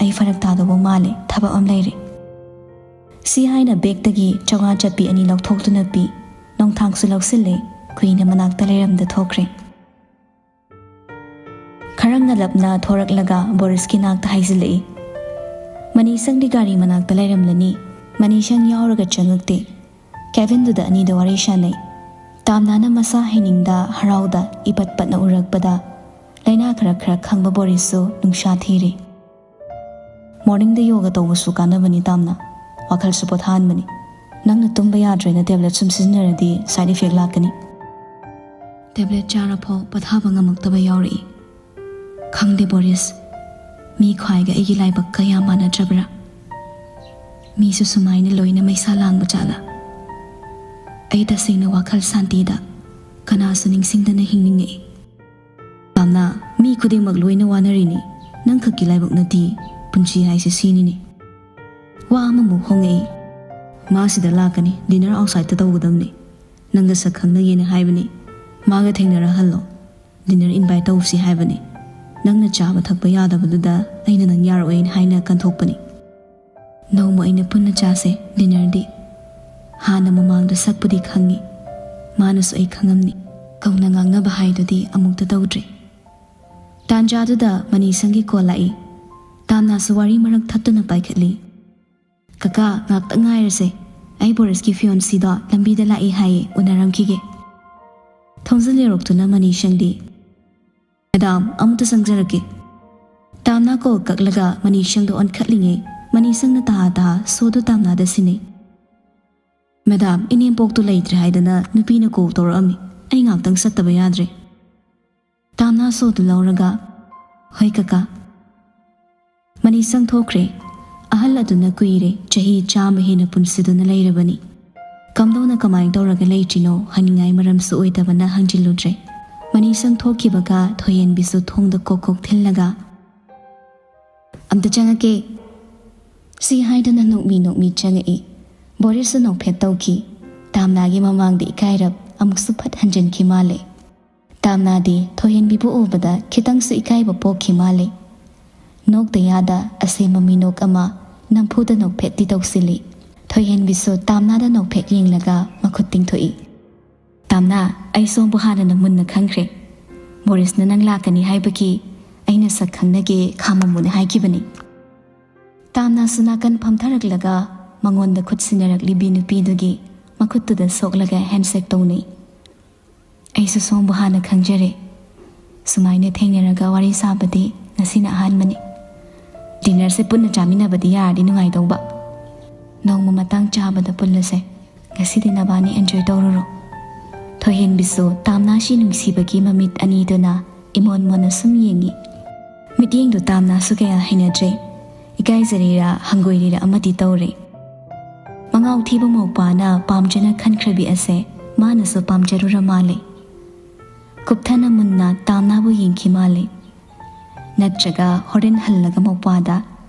ꯑꯩ ꯐꯔꯛ ꯇꯥꯗꯧꯕ ꯃꯥꯜꯂꯦ, ꯊꯕꯛ ꯑꯃ ꯂꯩꯔꯦ"꯫ ꯁꯤ ꯍꯥꯏꯅ ꯕꯦꯒꯇꯒꯤ ꯆꯥꯝꯃꯉꯥ ꯆꯠꯄꯤ ꯑꯅꯤ ꯂꯧꯊꯣꯛꯇꯨꯅ ꯄꯤ꯫ ꯅꯣꯡꯊꯥꯡꯁꯨ ꯂꯧꯁꯤꯜꯂꯦ꯫ ꯀꯨꯏꯅ ꯃꯅꯥꯛꯇ ꯂꯩꯔꯝꯗ ꯊꯣꯛꯈ꯭ꯔꯦ꯫ ꯈꯔ ꯉꯜꯂꯞꯅ ꯊꯣꯔꯛꯂꯒ ꯕꯣꯔꯤꯁꯀꯤ ꯅꯥꯛꯇ ꯍꯥꯏꯖꯤꯜꯂꯛꯏ꯫ ꯃꯅꯤꯁꯪꯗꯤ ꯒꯥꯔꯤ ꯃꯅꯥꯛꯇ ꯂꯩꯔꯝꯂꯅꯤ꯫ ꯃꯅꯤꯁꯪ ꯌꯥꯎꯔꯒ ꯆꯪꯉꯛꯇꯦ꯫ ꯀꯦꯕꯤꯟꯗꯨꯗ ꯑꯅꯤꯗꯣ ꯋꯥꯔꯤ ꯁꯥꯟꯅꯩ꯫ ꯇꯥꯝꯅꯥꯅ ꯃꯁꯥ ꯍꯩꯅꯤꯡꯗ ꯍꯔꯥꯎꯗ ꯏꯄꯠ ꯄꯠꯅ ꯎꯔꯛꯄꯗ ꯂꯥꯏꯅꯥ ꯈꯔ ꯈꯔ ꯈꯪꯕ ꯕꯣꯔꯤꯁꯁꯨ ꯅꯨꯡꯁꯥ ꯊꯤꯔꯤ꯫ "ꯃꯣꯔꯅꯤꯡꯗ ꯌꯣꯒ ꯇꯧꯕꯁꯨ ꯀꯥꯟꯅꯕꯅꯤ ꯇꯥꯝꯅꯥ, ꯋꯥꯈꯜꯁꯨ ꯄꯣꯊꯥꯍꯟꯕꯅꯤ꯫ ꯅꯪꯅ ꯇꯨꯝꯕ ꯌꯥꯗ꯭ꯔꯦꯅ ꯇꯦꯕ꯭ꯂꯦꯠ ꯁꯨꯝ ꯁꯤꯖꯤꯟꯅꯔꯗꯤ ꯁꯥꯏꯗ ꯏꯐꯦꯛ ꯂꯥꯛꯀꯅꯤ"꯫ "ꯇꯦꯕ꯭ꯂꯦꯠ ꯆꯥꯔꯐꯥꯎ ꯄꯣꯊꯥꯕ ꯉꯝꯃꯛꯇꯕ ꯌꯥꯎꯔꯛꯏ꯫ ꯈꯪꯗꯦ ꯕꯣꯔꯤꯁ, ꯃꯤ ꯈ꯭ꯋꯥꯏꯒ ꯑꯩꯒꯤ ꯂꯥꯏꯕꯛꯀ ꯌꯥꯝ ꯃꯥꯟꯅꯗ꯭ꯔꯕ꯭ꯔꯥ? ꯃꯤꯁꯨ ꯁꯨꯃꯥꯏꯅ ꯂꯣꯏꯅ ꯃꯩꯁꯥ ꯂꯥꯡꯕ ꯖꯥꯠꯂꯥ? ꯑꯩ ꯇꯁꯦꯡꯅ ꯋꯥꯈꯜ ꯁꯥꯟꯇꯤꯗ ꯀꯅꯥꯁꯨ ꯅꯤꯡꯁꯤꯡꯗꯅ ꯍꯤꯡꯅꯤꯡꯉꯛꯏ"꯫ "ꯇꯥꯝꯅꯥ, ꯃꯤ ꯈꯨꯗꯤꯡꯃꯛ ꯂꯣꯏꯅ ꯋꯥꯅꯔꯤꯅꯤ꯫ ꯅꯪ ꯈꯛꯀꯤ ꯂꯥꯏꯕꯛ ꯅꯠꯇꯦ꯫ ꯄꯨꯟꯁꯤ ꯍꯥꯏꯁꯦ ꯁꯤꯅꯤꯅꯦ"꯫ ꯋꯥ ꯑꯃꯃꯨꯛ ꯍꯣꯡꯉꯛꯏ꯫ "ꯃꯥ ꯁꯤꯗ ꯂꯥꯛꯀꯅꯤ, ꯗꯤꯅꯔ ꯑꯥꯎꯠꯁꯥꯏꯗꯇ ꯇꯧꯒꯗꯕꯅꯤ꯫ ꯅꯪꯒ ꯁꯛ ꯈꯪꯅꯒꯦꯅ ꯍꯥꯏꯕꯅꯤ꯫ ꯃꯥꯒ ꯊꯦꯡꯅꯔꯍꯜꯂꯣ꯫ ꯗꯤꯅꯔ ꯏꯟꯚꯥꯏꯠ ꯇꯧꯁꯤ ꯍꯥꯏꯕꯅꯤ꯫ ꯅꯪꯅ ꯆꯥꯕ ꯊꯛꯄ ꯌꯥꯗꯕꯗꯨꯗ ꯑꯩꯅ ꯅꯪ ꯌꯥꯔꯛꯑꯣꯏꯅ ꯍꯥꯏꯅ ꯀꯟꯊꯣꯛꯄꯅꯤ꯫ ꯅꯣꯡꯃ ꯑꯩꯅ ꯄꯨꯟꯅ ꯆꯥꯁꯦ ꯗꯤꯅꯔꯗꯤ꯫ ꯍꯥꯟꯅ ꯃꯃꯥꯡꯗ ꯁꯛꯄꯨꯗꯤ ꯈꯪꯉꯤ, ꯃꯥꯅꯁꯨ ꯑꯩ ꯈꯪꯉꯝꯅꯤ"꯫ ꯀꯧꯅ ꯉꯥꯡꯅꯕ ꯍꯥꯏꯗꯨꯗꯤ ꯑꯃꯨꯛꯇ ꯇꯧꯗ꯭ꯔꯤ꯫ ꯇꯥꯟꯖꯥꯗꯨꯗ ꯃꯅꯤꯁꯪꯒꯤ ꯀꯣꯜ ꯂꯥꯛꯏ꯫ ꯇꯥꯝꯅꯥꯁꯨ ꯋꯥꯔꯤ ꯃꯔꯛ ꯊꯠꯇꯨꯅ ꯄꯥꯏꯈꯠꯂꯤ꯫ "ꯀꯀꯥ, ꯉꯥꯛꯇ ꯉꯥꯏꯔꯁꯦ꯫ ꯑꯩ ꯕꯣꯔꯤꯁꯀꯤ ꯐꯤꯌꯣꯟꯁꯤꯗꯣ ꯂꯝꯕꯤꯗ ꯂꯥꯛꯏ ꯍꯥꯏꯌꯦ, ꯎꯅꯔꯝꯈꯤꯒꯦ"꯫ ꯊꯣꯡꯖꯤꯜ ꯌꯧꯔꯛꯇꯨꯅ ꯃꯅꯤꯁꯪꯗꯤ, "ꯃꯦꯗꯥꯝ, ꯑꯃꯨꯛꯇ ꯆꯪꯖꯔꯛꯀꯦ"꯫ ꯇꯥꯝꯅꯥ ꯀꯣꯜ ꯀꯛꯂꯒ ꯃꯅꯤꯁꯪꯗ ꯑꯣꯟꯈꯠꯂꯤꯉꯩ ꯃꯅꯤꯁꯪꯅ ꯇꯥ ꯇꯥ ꯁꯣꯗꯨ ꯇꯥꯝꯅꯥꯗ ꯁꯤꯟꯅꯩ꯫ "ꯃꯦꯗꯥꯝ, ꯏꯅꯦꯝꯄꯣꯛꯇꯨ ꯂꯩꯇ꯭ꯔꯦ ꯍꯥꯏꯗꯅ ꯅꯨꯄꯤꯅ ꯀꯣꯜ ꯇꯧꯔꯛꯑꯝꯃꯤ꯫ ꯑꯩ ꯉꯥꯛꯇꯪ ꯆꯠꯇꯕ ꯌꯥꯗ꯭ꯔꯦ꯫" ꯇꯥꯝꯅꯥ ꯁꯣꯗꯨ ꯂꯧꯔꯒ, "ꯍꯣꯏ ꯀꯀꯥ꯫" ꯃꯅꯤꯁꯪ ꯊꯣꯛꯈ꯭ꯔꯦ꯫ ꯑꯍꯜ ꯑꯗꯨꯅ ꯀꯨꯏꯔꯦ, ꯆꯍꯤ ꯆꯥꯝꯃ ꯍꯦꯟꯅ ꯄꯨꯟꯁꯤꯗꯨꯅ ꯂꯩꯔꯕꯅꯤ꯫ ꯀꯝꯗꯧꯅ ꯀꯃꯥꯏꯅ ꯇꯧꯔꯒ ꯂꯩꯇ꯭ꯔꯤꯅꯣ ꯍꯪꯅꯤꯡꯉꯥꯏ ꯃꯔꯝꯁꯨ ꯑꯣꯏꯗꯕꯅ ꯍꯪꯖꯤꯜꯂꯨꯗ꯭ꯔꯦ꯫ ꯃꯅꯤꯁꯪ ꯊꯣꯛꯈꯤꯕꯒ ꯊꯣꯏꯍꯦꯟꯕꯤꯁꯨ ꯊꯣꯡꯗ ꯀꯣꯛ ꯀꯣꯛ ꯊꯤꯜꯂꯒ, "ꯑꯝꯇ ꯆꯪꯉꯛꯀꯦ꯫" ꯁꯤ ꯍꯥꯏꯗꯨꯅ ꯅꯣꯛꯃꯤ ꯅꯣꯛꯃꯤ ꯆꯪꯉꯛꯏ꯫ ꯕꯣꯔꯤꯁꯁꯨ ꯅꯣꯛꯐꯦꯠ ꯇꯧꯈꯤ꯫ ꯇꯥꯝꯅꯥꯒꯤ ꯃꯃꯥꯡꯗ ꯏꯀꯥꯏꯔꯞ ꯑꯃꯨꯛꯁꯨ ꯐꯠ ꯍꯟꯖꯤꯟꯈꯤ ꯃꯥꯜꯂꯦ꯫ ꯇꯥꯝꯅꯥꯗꯤ ꯊꯣꯏꯍꯦꯟꯕꯤꯕꯨ ꯎꯕꯗ ꯈꯤꯇꯪꯁꯨ ꯏꯀꯥꯏꯕ ꯄꯣꯛꯈꯤ ꯃꯥꯜꯂꯦ꯫ ꯅꯣꯛꯇ ꯌꯥꯗ ꯑꯁꯦꯡꯕ ꯃꯤꯅꯣꯛ ꯑꯃ ꯅꯝꯐꯨꯗ ꯅꯣꯛꯐꯦꯠꯇꯤ ꯇꯧꯁꯤꯜꯂꯤ꯫ ꯊꯣꯏꯍꯦꯟꯕꯤꯁꯨ ꯇꯥꯝꯅꯥꯗ ꯅꯣꯛꯐꯦꯠ ꯌꯦꯡꯂꯒ ꯃꯈꯨꯠ ꯇꯤꯡꯊꯣꯛꯏ꯫ "ꯇꯥꯝꯅꯥ, ꯑꯩ ꯁꯣꯝꯕꯨ ꯍꯥꯟꯅꯅ ꯃꯨꯟꯅ ꯈꯪꯈ꯭ꯔꯦ꯫ ꯕꯣꯔꯤꯁꯅ ꯅꯪ ꯂꯥꯛꯀꯅꯤ ꯍꯥꯏꯕꯒꯤ ꯑꯩꯅ ꯁꯛ ꯈꯪꯅꯒꯦ ꯈꯥꯝꯃꯝꯃꯨꯅ ꯍꯥꯏꯈꯤꯕꯅꯤ꯫" ꯇꯥꯝꯅꯥꯁꯨ ꯅꯥꯀꯟ ꯐꯝꯊꯔꯛꯂꯒ ꯃꯉꯣꯟꯗ ꯈꯨꯠ ꯁꯤꯟꯅꯔꯛꯂꯤꯕꯤ ꯅꯨꯄꯤꯗꯨꯒꯤ ꯃꯈꯨꯠꯇꯨꯗ ꯁꯣꯛꯂꯒ ꯍꯦꯟꯁꯦꯛ ꯇꯧꯅꯩ꯫ "ꯑꯩꯁꯨ ꯁꯣꯝꯕꯨ ꯍꯥꯟꯅ ꯈꯪꯖꯔꯦ꯫ ꯁꯨꯃꯥꯏꯅ ꯊꯦꯡꯅꯔꯒ ꯋꯥꯔꯤ ꯁꯥꯕꯗꯤ ꯉꯁꯤꯅ ꯑꯍꯥꯟꯕꯅꯤ꯫ ꯗꯤꯅꯔꯁꯦ ꯄꯨꯟꯅ ꯆꯥꯃꯤꯟꯅꯕꯗꯤ ꯌꯥꯔꯗꯤ ꯅꯨꯡꯉꯥꯏꯗꯧꯕ꯫ ꯅꯣꯡꯃ ꯃꯇꯥꯡ ꯆꯥꯕꯗ ꯄꯨꯜꯂꯁꯦ꯫ ꯉꯁꯤꯗꯤ ꯅꯕꯥꯅꯤ ꯑꯦꯟꯖꯣꯏ ꯇꯧꯔꯨꯔꯣ꯫" ꯊꯣꯏꯍꯦꯟꯕꯤꯁꯨ ꯇꯥꯝꯅꯥꯁꯤ ꯅꯨꯡꯁꯤꯕꯒꯤ ꯃꯃꯤꯠ ꯑꯅꯤꯗꯨꯅ ꯏꯃꯣꯟ ꯃꯣꯟꯅ ꯁꯨꯝ ꯌꯦꯡꯉꯤ꯫ ꯃꯤꯠꯌꯦꯡꯗꯨ ꯇꯥꯝꯅꯥꯁꯨ ꯀꯌꯥ ꯍꯩꯅꯗ꯭ꯔꯦ꯫ ꯏꯀꯥꯏꯖꯔꯤꯔꯥ ꯍꯪꯒꯣꯏꯔꯤꯔꯥ ꯑꯃꯗꯤ ꯇꯧꯔꯦ꯫ ꯃꯉꯥꯎ ꯊꯤꯕ ꯃꯧꯄꯥꯅ ꯄꯥꯝꯖꯅ ꯈꯟꯈ꯭ꯔꯕꯤ ꯑꯁꯦ ꯃꯥꯅꯁꯨ ꯄꯥꯝꯖꯔꯨꯔ ꯃꯥꯜꯂꯦ꯫ ꯀꯨꯞꯊꯅ ꯃꯨꯟꯅ ꯇꯥꯝꯅꯥꯕꯨ ꯌꯦꯡꯈꯤ ꯃꯥꯜꯂꯦ꯫ ꯅꯠꯇ꯭ꯔꯒ ꯍꯣꯔꯦꯟ ꯍꯜꯂꯒ ꯃꯧꯄꯥꯗ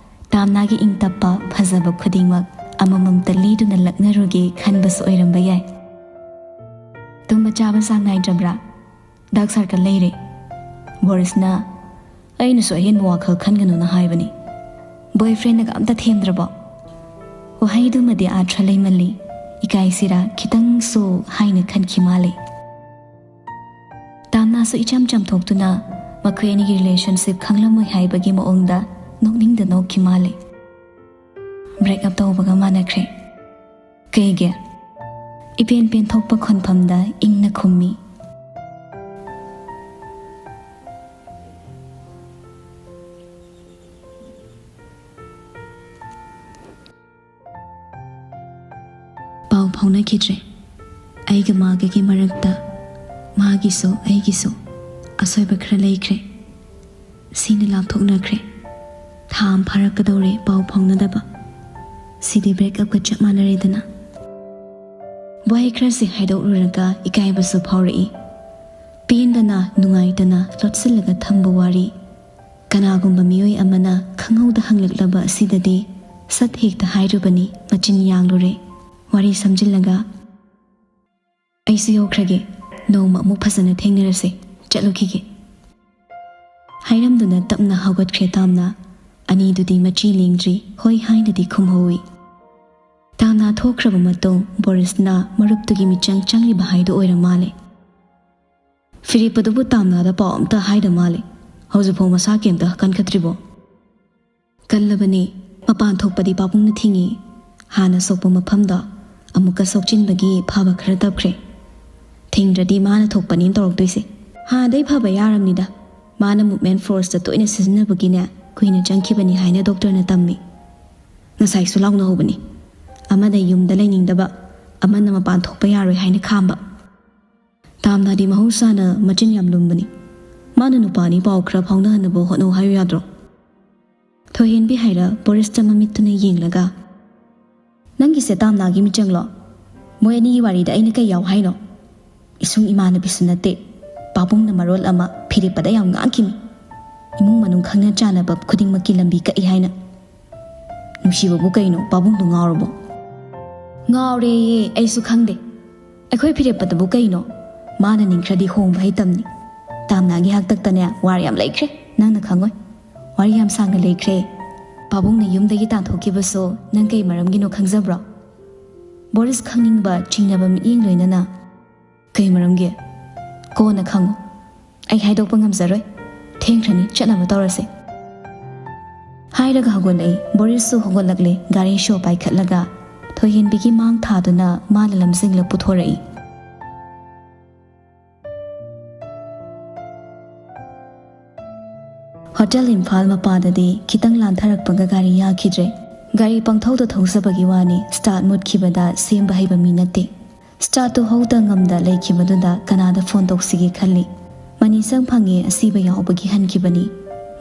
ꯇꯥꯝꯅꯥꯒꯤ ꯏꯪ ꯇꯞꯄ ꯐꯖꯕ ꯈꯨꯗꯤꯡꯃꯛ ꯑꯃꯃꯝꯇ ꯂꯤꯗꯨꯅ ꯂꯛꯅꯔꯨꯒꯦ ꯈꯟꯕꯁꯨ ꯑꯣꯏꯔꯝꯕ ꯌꯥꯏ꯫ "ꯇꯨꯝꯕ ꯆꯥꯕ ꯆꯥꯡ ꯅꯥꯏꯗ꯭ꯔꯕ꯭ꯔꯥ? ꯗꯥꯔꯛ ꯁꯥꯔꯀꯜ ꯂꯩꯔꯦ꯫ ꯕꯣꯔꯤꯁꯅ ꯑꯩꯅꯁꯨ ꯑꯍꯦꯟꯕ ꯋꯥꯈꯜ ꯈꯟꯒꯅꯨꯅ ꯍꯥꯏꯕꯅꯤ꯫ ꯕꯣꯏꯐ꯭ꯔꯦꯟꯅꯒ ꯑꯝꯇ ꯊꯦꯝꯗ꯭ꯔꯕꯣ?" ꯋꯥꯍꯩꯗꯨꯃꯗꯤ ꯑꯥꯔꯊ ꯂꯩꯃꯜꯂꯤ꯫ ꯏꯀꯥꯏꯁꯤꯔꯥ ꯈꯤꯇꯪꯁꯨ ꯍꯥꯏꯅ ꯈꯟꯈꯤ ꯃꯥꯜꯂꯤ꯫ ꯇꯥꯝꯅꯥꯁꯨ ꯏꯆꯝ ꯆꯝꯊꯣꯛꯇꯨꯅ ꯃꯈꯣꯏ ꯑꯅꯤꯒꯤ ꯔꯤꯂꯦꯁꯟꯁꯤꯞ ꯈꯪꯂꯝꯃꯣꯏ ꯍꯥꯏꯕꯒꯤ ꯃꯑꯣꯡꯗ ꯅꯣꯛꯅꯤꯡꯗ ꯅꯣꯛꯈꯤ ꯃꯥꯜꯂꯤ꯫ ꯕ꯭ꯔꯦꯛ ꯑꯞ ꯇꯧꯕꯒ ꯃꯥꯟꯅꯈ꯭ꯔꯦ꯫ "ꯀꯩꯒꯤ?" ꯏꯄꯦꯟ ꯄꯦꯟꯊꯣꯛꯄ ꯈꯣꯟꯐꯝꯗ ꯏꯪꯅ ꯈꯨꯝꯃꯤ꯫ ꯈꯤꯗ꯭ꯔꯦ꯫ ꯑꯩꯒ ꯃꯥꯒꯒꯤ ꯃꯔꯛꯇ ꯃꯥꯒꯤꯁꯨ ꯑꯩꯒꯤꯁꯨ ꯑꯁꯣꯏꯕ ꯈꯔ ꯂꯩꯈ꯭ꯔꯦ꯫ ꯁꯤꯅ ꯂꯥꯞꯊꯣꯛꯅꯈ꯭ꯔꯦ꯫ ꯊꯥ ꯑꯃ ꯐꯥꯔꯛꯀꯗꯧꯔꯦ ꯄꯥꯎ ꯐꯥꯎꯅꯗꯕ꯫ ꯁꯤꯗꯤ ꯕ꯭ꯔꯦꯛꯑꯞꯀ ꯆꯞ ꯃꯥꯟꯅꯔꯦꯗꯅ꯫ ꯋꯥꯍꯩ ꯈꯔꯁꯦ ꯍꯥꯏꯗꯣꯛꯂꯨꯔꯒ ꯏꯀꯥꯏꯕꯁꯨ ꯐꯥꯎꯔꯛꯏ꯫ ꯄꯦꯟꯗꯅ, ꯅꯨꯡꯉꯥꯏꯇꯅ ꯂꯣꯠꯁꯤꯜꯂꯒ ꯊꯝꯕ ꯋꯥꯔꯤ꯫ ꯀꯅꯥꯒꯨꯝꯕ ꯃꯤꯑꯣꯏ ꯑꯃꯅ ꯈꯪꯍꯧꯗ ꯍꯪꯂꯛꯂꯕ ꯑꯁꯤꯗꯗꯤ ꯁꯠ ꯍꯦꯛꯇ ꯍꯥꯏꯔꯨꯕꯅꯤ, ꯃꯆꯤꯟ ꯌꯥꯡꯂꯨꯔꯦ꯫ ꯋꯥꯔꯤ ꯁꯝꯖꯤꯜꯂꯒ, "ꯑꯩꯁꯨ ꯌꯧꯈ꯭ꯔꯒꯦ, ꯅꯣꯡꯃ ꯑꯃꯨꯛ ꯐꯖꯅ ꯊꯦꯡꯅꯔꯁꯦ, ꯆꯠꯂꯨꯈꯤꯒꯦ" ꯍꯥꯏꯔꯝꯗꯨꯅ ꯇꯞꯅ ꯍꯧꯒꯠꯈ꯭ꯔꯦ ꯇꯥꯝꯅ꯫ ꯑꯅꯤꯗꯨꯗꯤ ꯃꯆꯤ ꯂꯦꯡꯗ꯭ꯔꯤ, ꯍꯣꯏ ꯍꯥꯏꯅꯗꯤ ꯈꯨꯝꯍꯧꯏ꯫ ꯇꯥꯝꯅ ꯊꯣꯛꯈ꯭ꯔꯕ ꯃꯇꯨꯡ ꯕꯣꯔꯤꯁꯅ ꯃꯔꯨꯞꯇꯨꯒꯤ ꯃꯤꯆꯪ ꯆꯪꯂꯤꯕ ꯍꯥꯏꯗꯨ ꯑꯣꯏꯔ ꯃꯥꯜꯂꯦ꯫ ꯐꯤꯔꯦꯞꯄꯗꯨꯕꯨ ꯇꯥꯝꯅꯥꯗ ꯄꯥꯎ ꯑꯝꯇ ꯍꯥꯏꯗ ꯃꯥꯜꯂꯦ꯫ ꯍꯧꯖꯤꯛꯐꯥꯎ ꯃꯁꯥ ꯀꯩꯝꯇ ꯀꯟꯈꯠꯇ꯭ꯔꯤꯕꯣ? ꯀꯜꯂꯕꯅꯦ꯫ ꯃꯄꯥꯟ ꯊꯣꯛꯄꯗꯤ ꯄꯥꯕꯨꯡꯅ ꯊꯤꯡꯉꯤ꯫ ꯍꯥꯟꯅ ꯁꯣꯛꯄ ꯃꯐꯝꯗꯣ ꯑꯃꯨꯛꯀ ꯁꯣꯛꯆꯤꯟꯕꯒꯤ ꯐꯕ ꯈꯔ ꯇꯞꯈ꯭ꯔꯦ꯫ ꯊꯤꯡꯗ꯭ꯔꯗꯤ ꯃꯥꯅ ꯊꯣꯛꯄꯅꯦꯅ ꯇꯧꯔꯛꯇꯣꯏꯁꯦ꯫ ꯍꯥꯟꯅꯗꯩ ꯐꯕ ꯌꯥꯔꯝꯅꯤꯗ꯫ ꯃꯥꯅ movement forceꯇ ꯇꯣꯏꯅ ꯁꯤꯖꯤꯟꯅꯕꯒꯤꯅꯦ ꯀꯨꯏꯅ ꯆꯪꯈꯤꯕꯅꯤ ꯍꯥꯏꯅ ꯗꯣꯛꯇꯔꯅ ꯇꯝꯃꯤ꯫ ꯉꯁꯥꯏꯁꯨ ꯂꯥꯎꯅꯍꯧꯕꯅꯤ꯫ ꯑꯃꯅ ꯌꯨꯝꯗ ꯂꯩꯅꯤꯡꯗꯕ, ꯑꯃꯅ ꯃꯄꯥꯟ ꯊꯣꯛꯄ ꯌꯥꯔꯣꯏ ꯍꯥꯏꯅ ꯈꯥꯝꯕ꯫ ꯇꯥꯝꯅꯥꯗꯤ ꯃꯍꯧꯁꯥꯅ ꯃꯆꯤꯟ ꯌꯥꯝ ꯂꯨꯝꯕꯅꯤ꯫ ꯃꯥꯅ ꯅꯨꯄꯥ ꯑꯅꯤ ꯄꯥꯎ ꯈꯔ ꯐꯥꯎꯅꯍꯟꯅꯕ ꯍꯣꯠꯅꯧ ꯍꯥꯏꯌꯨ ꯌꯥꯗ꯭ꯔꯣ? ꯊꯣꯏꯍꯦꯟꯕꯤ ꯍꯥꯏꯔ ꯕꯣꯔꯤꯁꯇ ꯃꯃꯤꯠꯇꯨꯅ ꯌꯦꯡꯂꯒ, "ꯅꯪꯒꯤꯁꯦ ꯇꯥꯝꯅꯥꯒꯤ ꯃꯤꯆꯪꯂꯣ? ꯃꯣꯏ ꯑꯅꯤꯒꯤ ꯋꯥꯔꯤꯗ ꯑꯩꯅ ꯀꯩ ꯌꯥꯎ ꯍꯥꯏꯅꯣ? ꯏꯁꯨꯡ ꯏꯃꯥꯟꯅꯕꯤꯁꯨ ꯅꯠꯇꯦ꯫ ꯄꯥꯕꯨꯡꯅ ꯃꯔꯣꯜ ꯑꯃ ꯐꯤꯔꯦꯞꯄꯗ ꯌꯥꯝ ꯉꯥꯡꯈꯤꯃꯤ꯫ ꯏꯃꯨꯡ ꯃꯅꯨꯡ ꯈꯪꯅ ꯆꯥꯟꯅꯕ ꯈꯨꯗꯤꯡꯃꯛꯀꯤ ꯂꯝꯕꯤ ꯀꯛꯏ ꯍꯥꯏꯅ꯫ ꯅꯨꯡꯁꯤꯕꯕꯨ ꯀꯩꯅꯣ, ꯄꯥꯕꯨꯡꯗꯣ ꯉꯥꯎꯔꯕꯣ?" "ꯉꯥꯎꯔꯦꯌꯦ, ꯑꯩꯁꯨ ꯈꯪꯗꯦ꯫ ꯑꯩꯈꯣꯏ ꯐꯤꯔꯦꯞꯄꯗꯕꯨ ꯀꯩꯅꯣ? ꯃꯥꯅ ꯅꯤꯡꯈ꯭ꯔꯗꯤ ꯍꯣꯡꯕ ꯍꯩꯇꯝꯅꯤ꯫ ꯇꯥꯝꯅꯥꯒꯤ ꯍꯥꯛꯇꯛꯇꯅꯦ ꯋꯥꯔ ꯌꯥꯝ ꯂꯩꯈ꯭ꯔꯦ, ꯅꯪꯅ ꯈꯪꯉꯣꯏ꯫ ꯋꯥꯔꯤ ꯌꯥꯝ ꯁꯥꯡꯅ ꯂꯩꯈ꯭ꯔꯦ꯫ ꯄꯥꯕꯨꯡꯅ ꯌꯨꯝꯗꯒꯤ ꯇꯥꯟꯊꯣꯛꯈꯤꯕꯁꯨ ꯅꯪ ꯀꯩ ꯃꯔꯝꯒꯤꯅꯣ ꯈꯪꯖꯕ꯭ꯔꯣ?" ꯕꯣꯔꯤꯁ ꯈꯪꯅꯤꯡꯕ ꯆꯤꯡꯅꯕ ꯃꯤꯠꯌꯦꯡ ꯂꯣꯏꯅꯅ, "ꯀꯩ ꯃꯔꯝꯒꯤ? ꯀꯣꯟꯅ ꯈꯪꯉꯨ꯫ ꯑꯩ ꯍꯥꯏꯗꯣꯛꯄ ꯉꯝꯖꯔꯣꯏ꯫ ꯊꯦꯡꯈ꯭ꯔꯅꯤ, ꯆꯠꯅꯕ ꯇꯧꯔꯁꯦ" ꯍꯥꯏꯔꯒ ꯍꯧꯒꯠꯂꯛꯏ꯫ ꯕꯣꯔꯤꯁꯁꯨ ꯍꯧꯒꯠꯂꯛꯂꯦ꯫ ꯒꯥꯔꯤ ꯁꯣ ꯄꯥꯏꯈꯠꯂꯒ ꯊꯣꯏꯍꯦꯟꯕꯤꯒꯤ ꯃꯥꯡ ꯊꯥꯗꯨꯅ ꯃꯥꯅ ꯂꯝꯖꯤꯡꯂ ꯄꯨꯊꯣꯔꯛꯏ꯫ ꯍꯣꯇꯦꯜ ꯏꯝꯐꯥꯜ ꯃꯄꯥꯗꯗꯤ ꯈꯤꯇꯪ ꯂꯥꯟꯊꯔꯛꯄꯒ ꯒꯥꯔꯤ ꯌꯥꯈꯤꯗ꯭ꯔꯦ꯫ ꯒꯥꯔꯤ ꯄꯪꯊꯧꯗ ꯊꯧꯖꯕꯒꯤ ꯋꯥꯅꯤ, ꯁ꯭ꯇꯥꯔꯠ ꯃꯨꯠꯈꯤꯕꯗ ꯁꯦꯝꯕ ꯍꯩꯕ ꯃꯤ ꯅꯠꯇꯦ꯫ ꯁ꯭ꯇꯥꯔꯠꯇꯨ ꯍꯧꯗ ꯉꯝꯗ ꯂꯩꯈꯤꯕꯗꯨꯗ ꯀꯅꯥꯗ ꯐꯣꯟ ꯇꯧꯁꯤꯒꯦ ꯈꯜꯂꯤ꯫ ꯃꯅꯤꯁꯪ ꯐꯪꯉꯦ, ꯑꯁꯤꯕ ꯌꯥꯎꯕꯒꯤ ꯍꯟꯈꯤꯕꯅꯤ꯫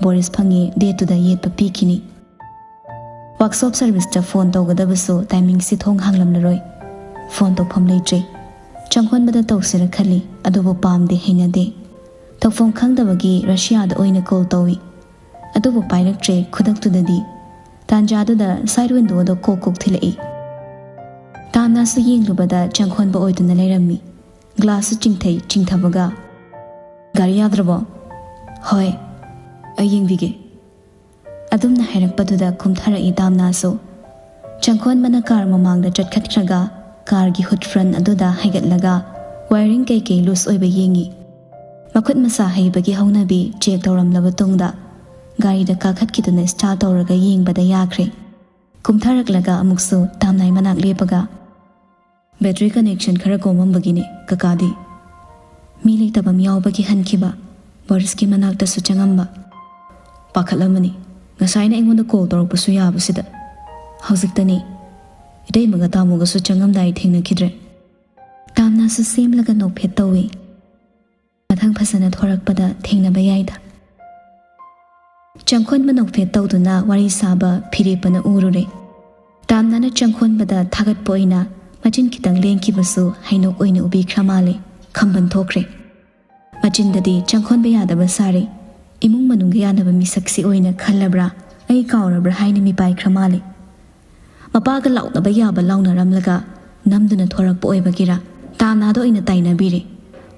ꯕꯣꯔꯤꯁ ꯐꯪꯉꯦ, ꯗꯦꯠꯇꯨꯗ ꯌꯦꯠꯄ ꯄꯤꯈꯤꯅꯤ꯫ ꯋꯥꯔꯛꯁꯣꯞ ꯁꯔꯚꯤꯁꯇ ꯐꯣꯟ ꯇꯧꯒꯗꯕꯁꯨ ꯇꯥꯏꯃꯤꯡꯁꯤ ꯊꯣꯡ ꯍꯥꯡꯂꯝꯂꯔꯣꯏ꯫ ꯐꯣꯟ ꯇꯧꯐꯝ ꯂꯩꯇ꯭ꯔꯦ꯫ ꯆꯪꯈꯣꯟꯕꯗ ꯇꯧꯁꯤꯔ ꯈꯜꯂꯤ, ꯑꯗꯨꯕꯨ ꯄꯥꯝꯗꯦ, ꯍꯩꯅꯗꯦ꯫ ꯇꯧꯐꯝ ꯈꯪꯗꯕꯒꯤ ꯔꯁꯤꯌꯥꯗ ꯑꯣꯏꯅ ꯀꯣꯜ ꯇꯧꯏ꯫ ꯑꯗꯨꯕꯨ ꯄꯥꯏꯔꯛꯇ꯭ꯔꯦ ꯈꯨꯗꯛꯇꯨꯗꯗꯤ꯫ ꯇꯥꯟꯖꯥꯗꯨꯗ ꯁꯥꯏꯠ ꯋꯤꯟꯗꯣꯗ ꯀꯣꯛ ꯀꯣꯛ ꯊꯤꯜꯂꯛꯏ꯫ ꯇꯥꯝꯅꯥꯁꯨ ꯌꯦꯡꯂꯨꯕꯗ ꯆꯪꯈꯣꯟꯕ ꯑꯣꯏꯗꯨꯅ ꯂꯩꯔꯝꯃꯤ꯫ ꯒ꯭ꯂꯥꯁꯁꯨ ꯆꯤꯡꯊꯩ ꯆꯤꯡꯊꯕꯒ, "ꯒꯥꯔꯤ ꯌꯥꯗ꯭ꯔꯕꯣ?" "ꯍꯣꯏ, ꯑꯩ ꯌꯦꯡꯕꯤꯒꯦ"꯫ ꯑꯗꯨꯝꯅ ꯍꯥꯏꯔꯛꯄꯗꯨꯗ ꯀꯨꯝꯊꯔꯛꯏ ꯇꯥꯝꯅꯥꯁꯨ꯫ ꯆꯪꯈꯣꯟꯕꯅ ꯀꯥꯔ ꯃꯃꯥꯡꯗ ꯆꯠꯈꯠꯈ꯭ꯔꯒ ꯀꯥꯔꯒꯤ ꯍꯨꯠ ꯐ꯭ꯔꯟ ꯑꯗꯨꯗ ꯍꯥꯏꯒꯠꯂꯒ ꯋꯥꯌꯔꯤꯡ ꯀꯩꯀꯩ ꯂꯨꯁ ꯑꯣꯏꯕ ꯌꯦꯡꯉꯤ꯫ ꯃꯈꯨꯠ ꯃꯁꯥ ꯍꯩꯕꯒꯤ ꯍꯧꯅꯕꯤ ꯆꯦꯛ ꯇꯧꯔꯝꯂꯕ ꯇꯨꯡꯗ ꯒꯥꯔꯤꯗ ꯀꯥꯈꯠꯈꯤꯗꯨꯅ ꯁ꯭ꯇꯥꯔꯠ ꯇꯧꯔꯒ ꯌꯦꯡꯕꯗ ꯌꯥꯈ꯭ꯔꯦ꯫ ꯀꯨꯝꯊꯔꯛꯂꯒ ꯑꯃꯨꯛꯁꯨ ꯇꯥꯝꯅꯥꯏ ꯃꯅꯥꯛ ꯂꯦꯞꯄꯒ, "ꯕꯦꯇ꯭ꯔꯤ ꯀꯅꯦꯛꯁꯟ ꯈꯔ ꯀꯣꯝꯃꯝꯕꯒꯤꯅꯦ, ꯀꯀꯥꯗꯤ?" "ꯃꯤ ꯂꯩꯇꯕ ꯑꯃ ꯌꯥꯎꯕꯒꯤ ꯍꯟꯈꯤꯕ꯫ ꯕꯣꯔꯤꯁꯀꯤ ꯃꯅꯥꯛꯇꯁꯨ ꯆꯪꯉꯝꯕ꯫ ꯄꯥꯈꯠꯂꯝꯃꯅꯤ꯫ ꯉꯁꯥꯏꯅ ꯑꯩꯉꯣꯟꯗ ꯀꯣꯜ ꯇꯧꯔꯛꯄꯁꯨ ꯌꯥꯕꯁꯤꯗ꯫ ꯍꯧꯖꯤꯛꯇꯅꯤ꯫ ꯏꯇꯩꯃꯒ ꯇꯥꯃꯣꯒꯁꯨ ꯆꯪꯉꯝꯗꯥꯏ ꯊꯦꯡꯅꯈꯤꯗ꯭ꯔꯦ"꯫ ꯇꯥꯝꯅꯥꯁꯨ ꯁꯦꯝꯂꯒ ꯅꯣꯛꯐꯦꯠ ꯇꯧꯏ꯫ "ꯃꯊꯪ ꯐꯖꯅ ꯊꯣꯔꯛꯄꯗ ꯊꯦꯡꯅꯕ ꯌꯥꯏꯗ"꯫ ꯆꯪꯈꯣꯟꯕ ꯅꯣꯛꯐꯦꯠ ꯇꯧꯗꯨꯅ ꯋꯥꯔꯤ ꯁꯥꯕ ꯐꯤꯔꯦꯞꯄꯅ ꯎꯔꯨꯔꯦ꯫ ꯇꯥꯝꯅꯥꯅ ꯆꯪꯈꯣꯟꯕꯗ ꯊꯥꯒꯠꯄ ꯑꯣꯏꯅ ꯃꯆꯤꯟ ꯈꯤꯇꯪ ꯂꯦꯡꯈꯤꯕꯁꯨ ꯍꯩꯅꯣꯛ ꯑꯣꯏꯅ ꯎꯕꯤꯈ꯭ꯔ ꯃꯥꯜꯂꯦ꯫ ꯈꯝꯕꯟ ꯊꯣꯛꯈ꯭ꯔꯦ꯫ ꯃꯆꯤꯟꯗꯗꯤ ꯆꯪꯈꯣꯟꯕ ꯌꯥꯗꯕ ꯁꯥꯔꯦ꯫ ꯏꯃꯨꯡ ꯃꯅꯨꯡꯒ ꯌꯥꯅꯕ ꯃꯤꯁꯛꯁꯤ ꯑꯣꯏꯅ ꯈꯜꯂꯕ꯭ꯔꯥ, ꯑꯩ ꯀꯥꯎꯔꯕ꯭ꯔꯥ ꯍꯥꯏꯅ ꯃꯤꯄꯥꯏꯈ꯭ꯔ ꯃꯥꯜꯂꯦ꯫ ꯃꯄꯥꯒ ꯂꯥꯎꯅꯕ ꯌꯥꯕ ꯂꯥꯎꯅꯔꯝꯂꯒ ꯅꯝꯗꯨꯅ ꯊꯣꯔꯛꯄ ꯑꯣꯏꯕꯒꯤꯔ, ꯇꯥꯝꯅꯥꯗ ꯑꯣꯏꯅ ꯇꯥꯏꯅꯕꯤꯔꯦ꯫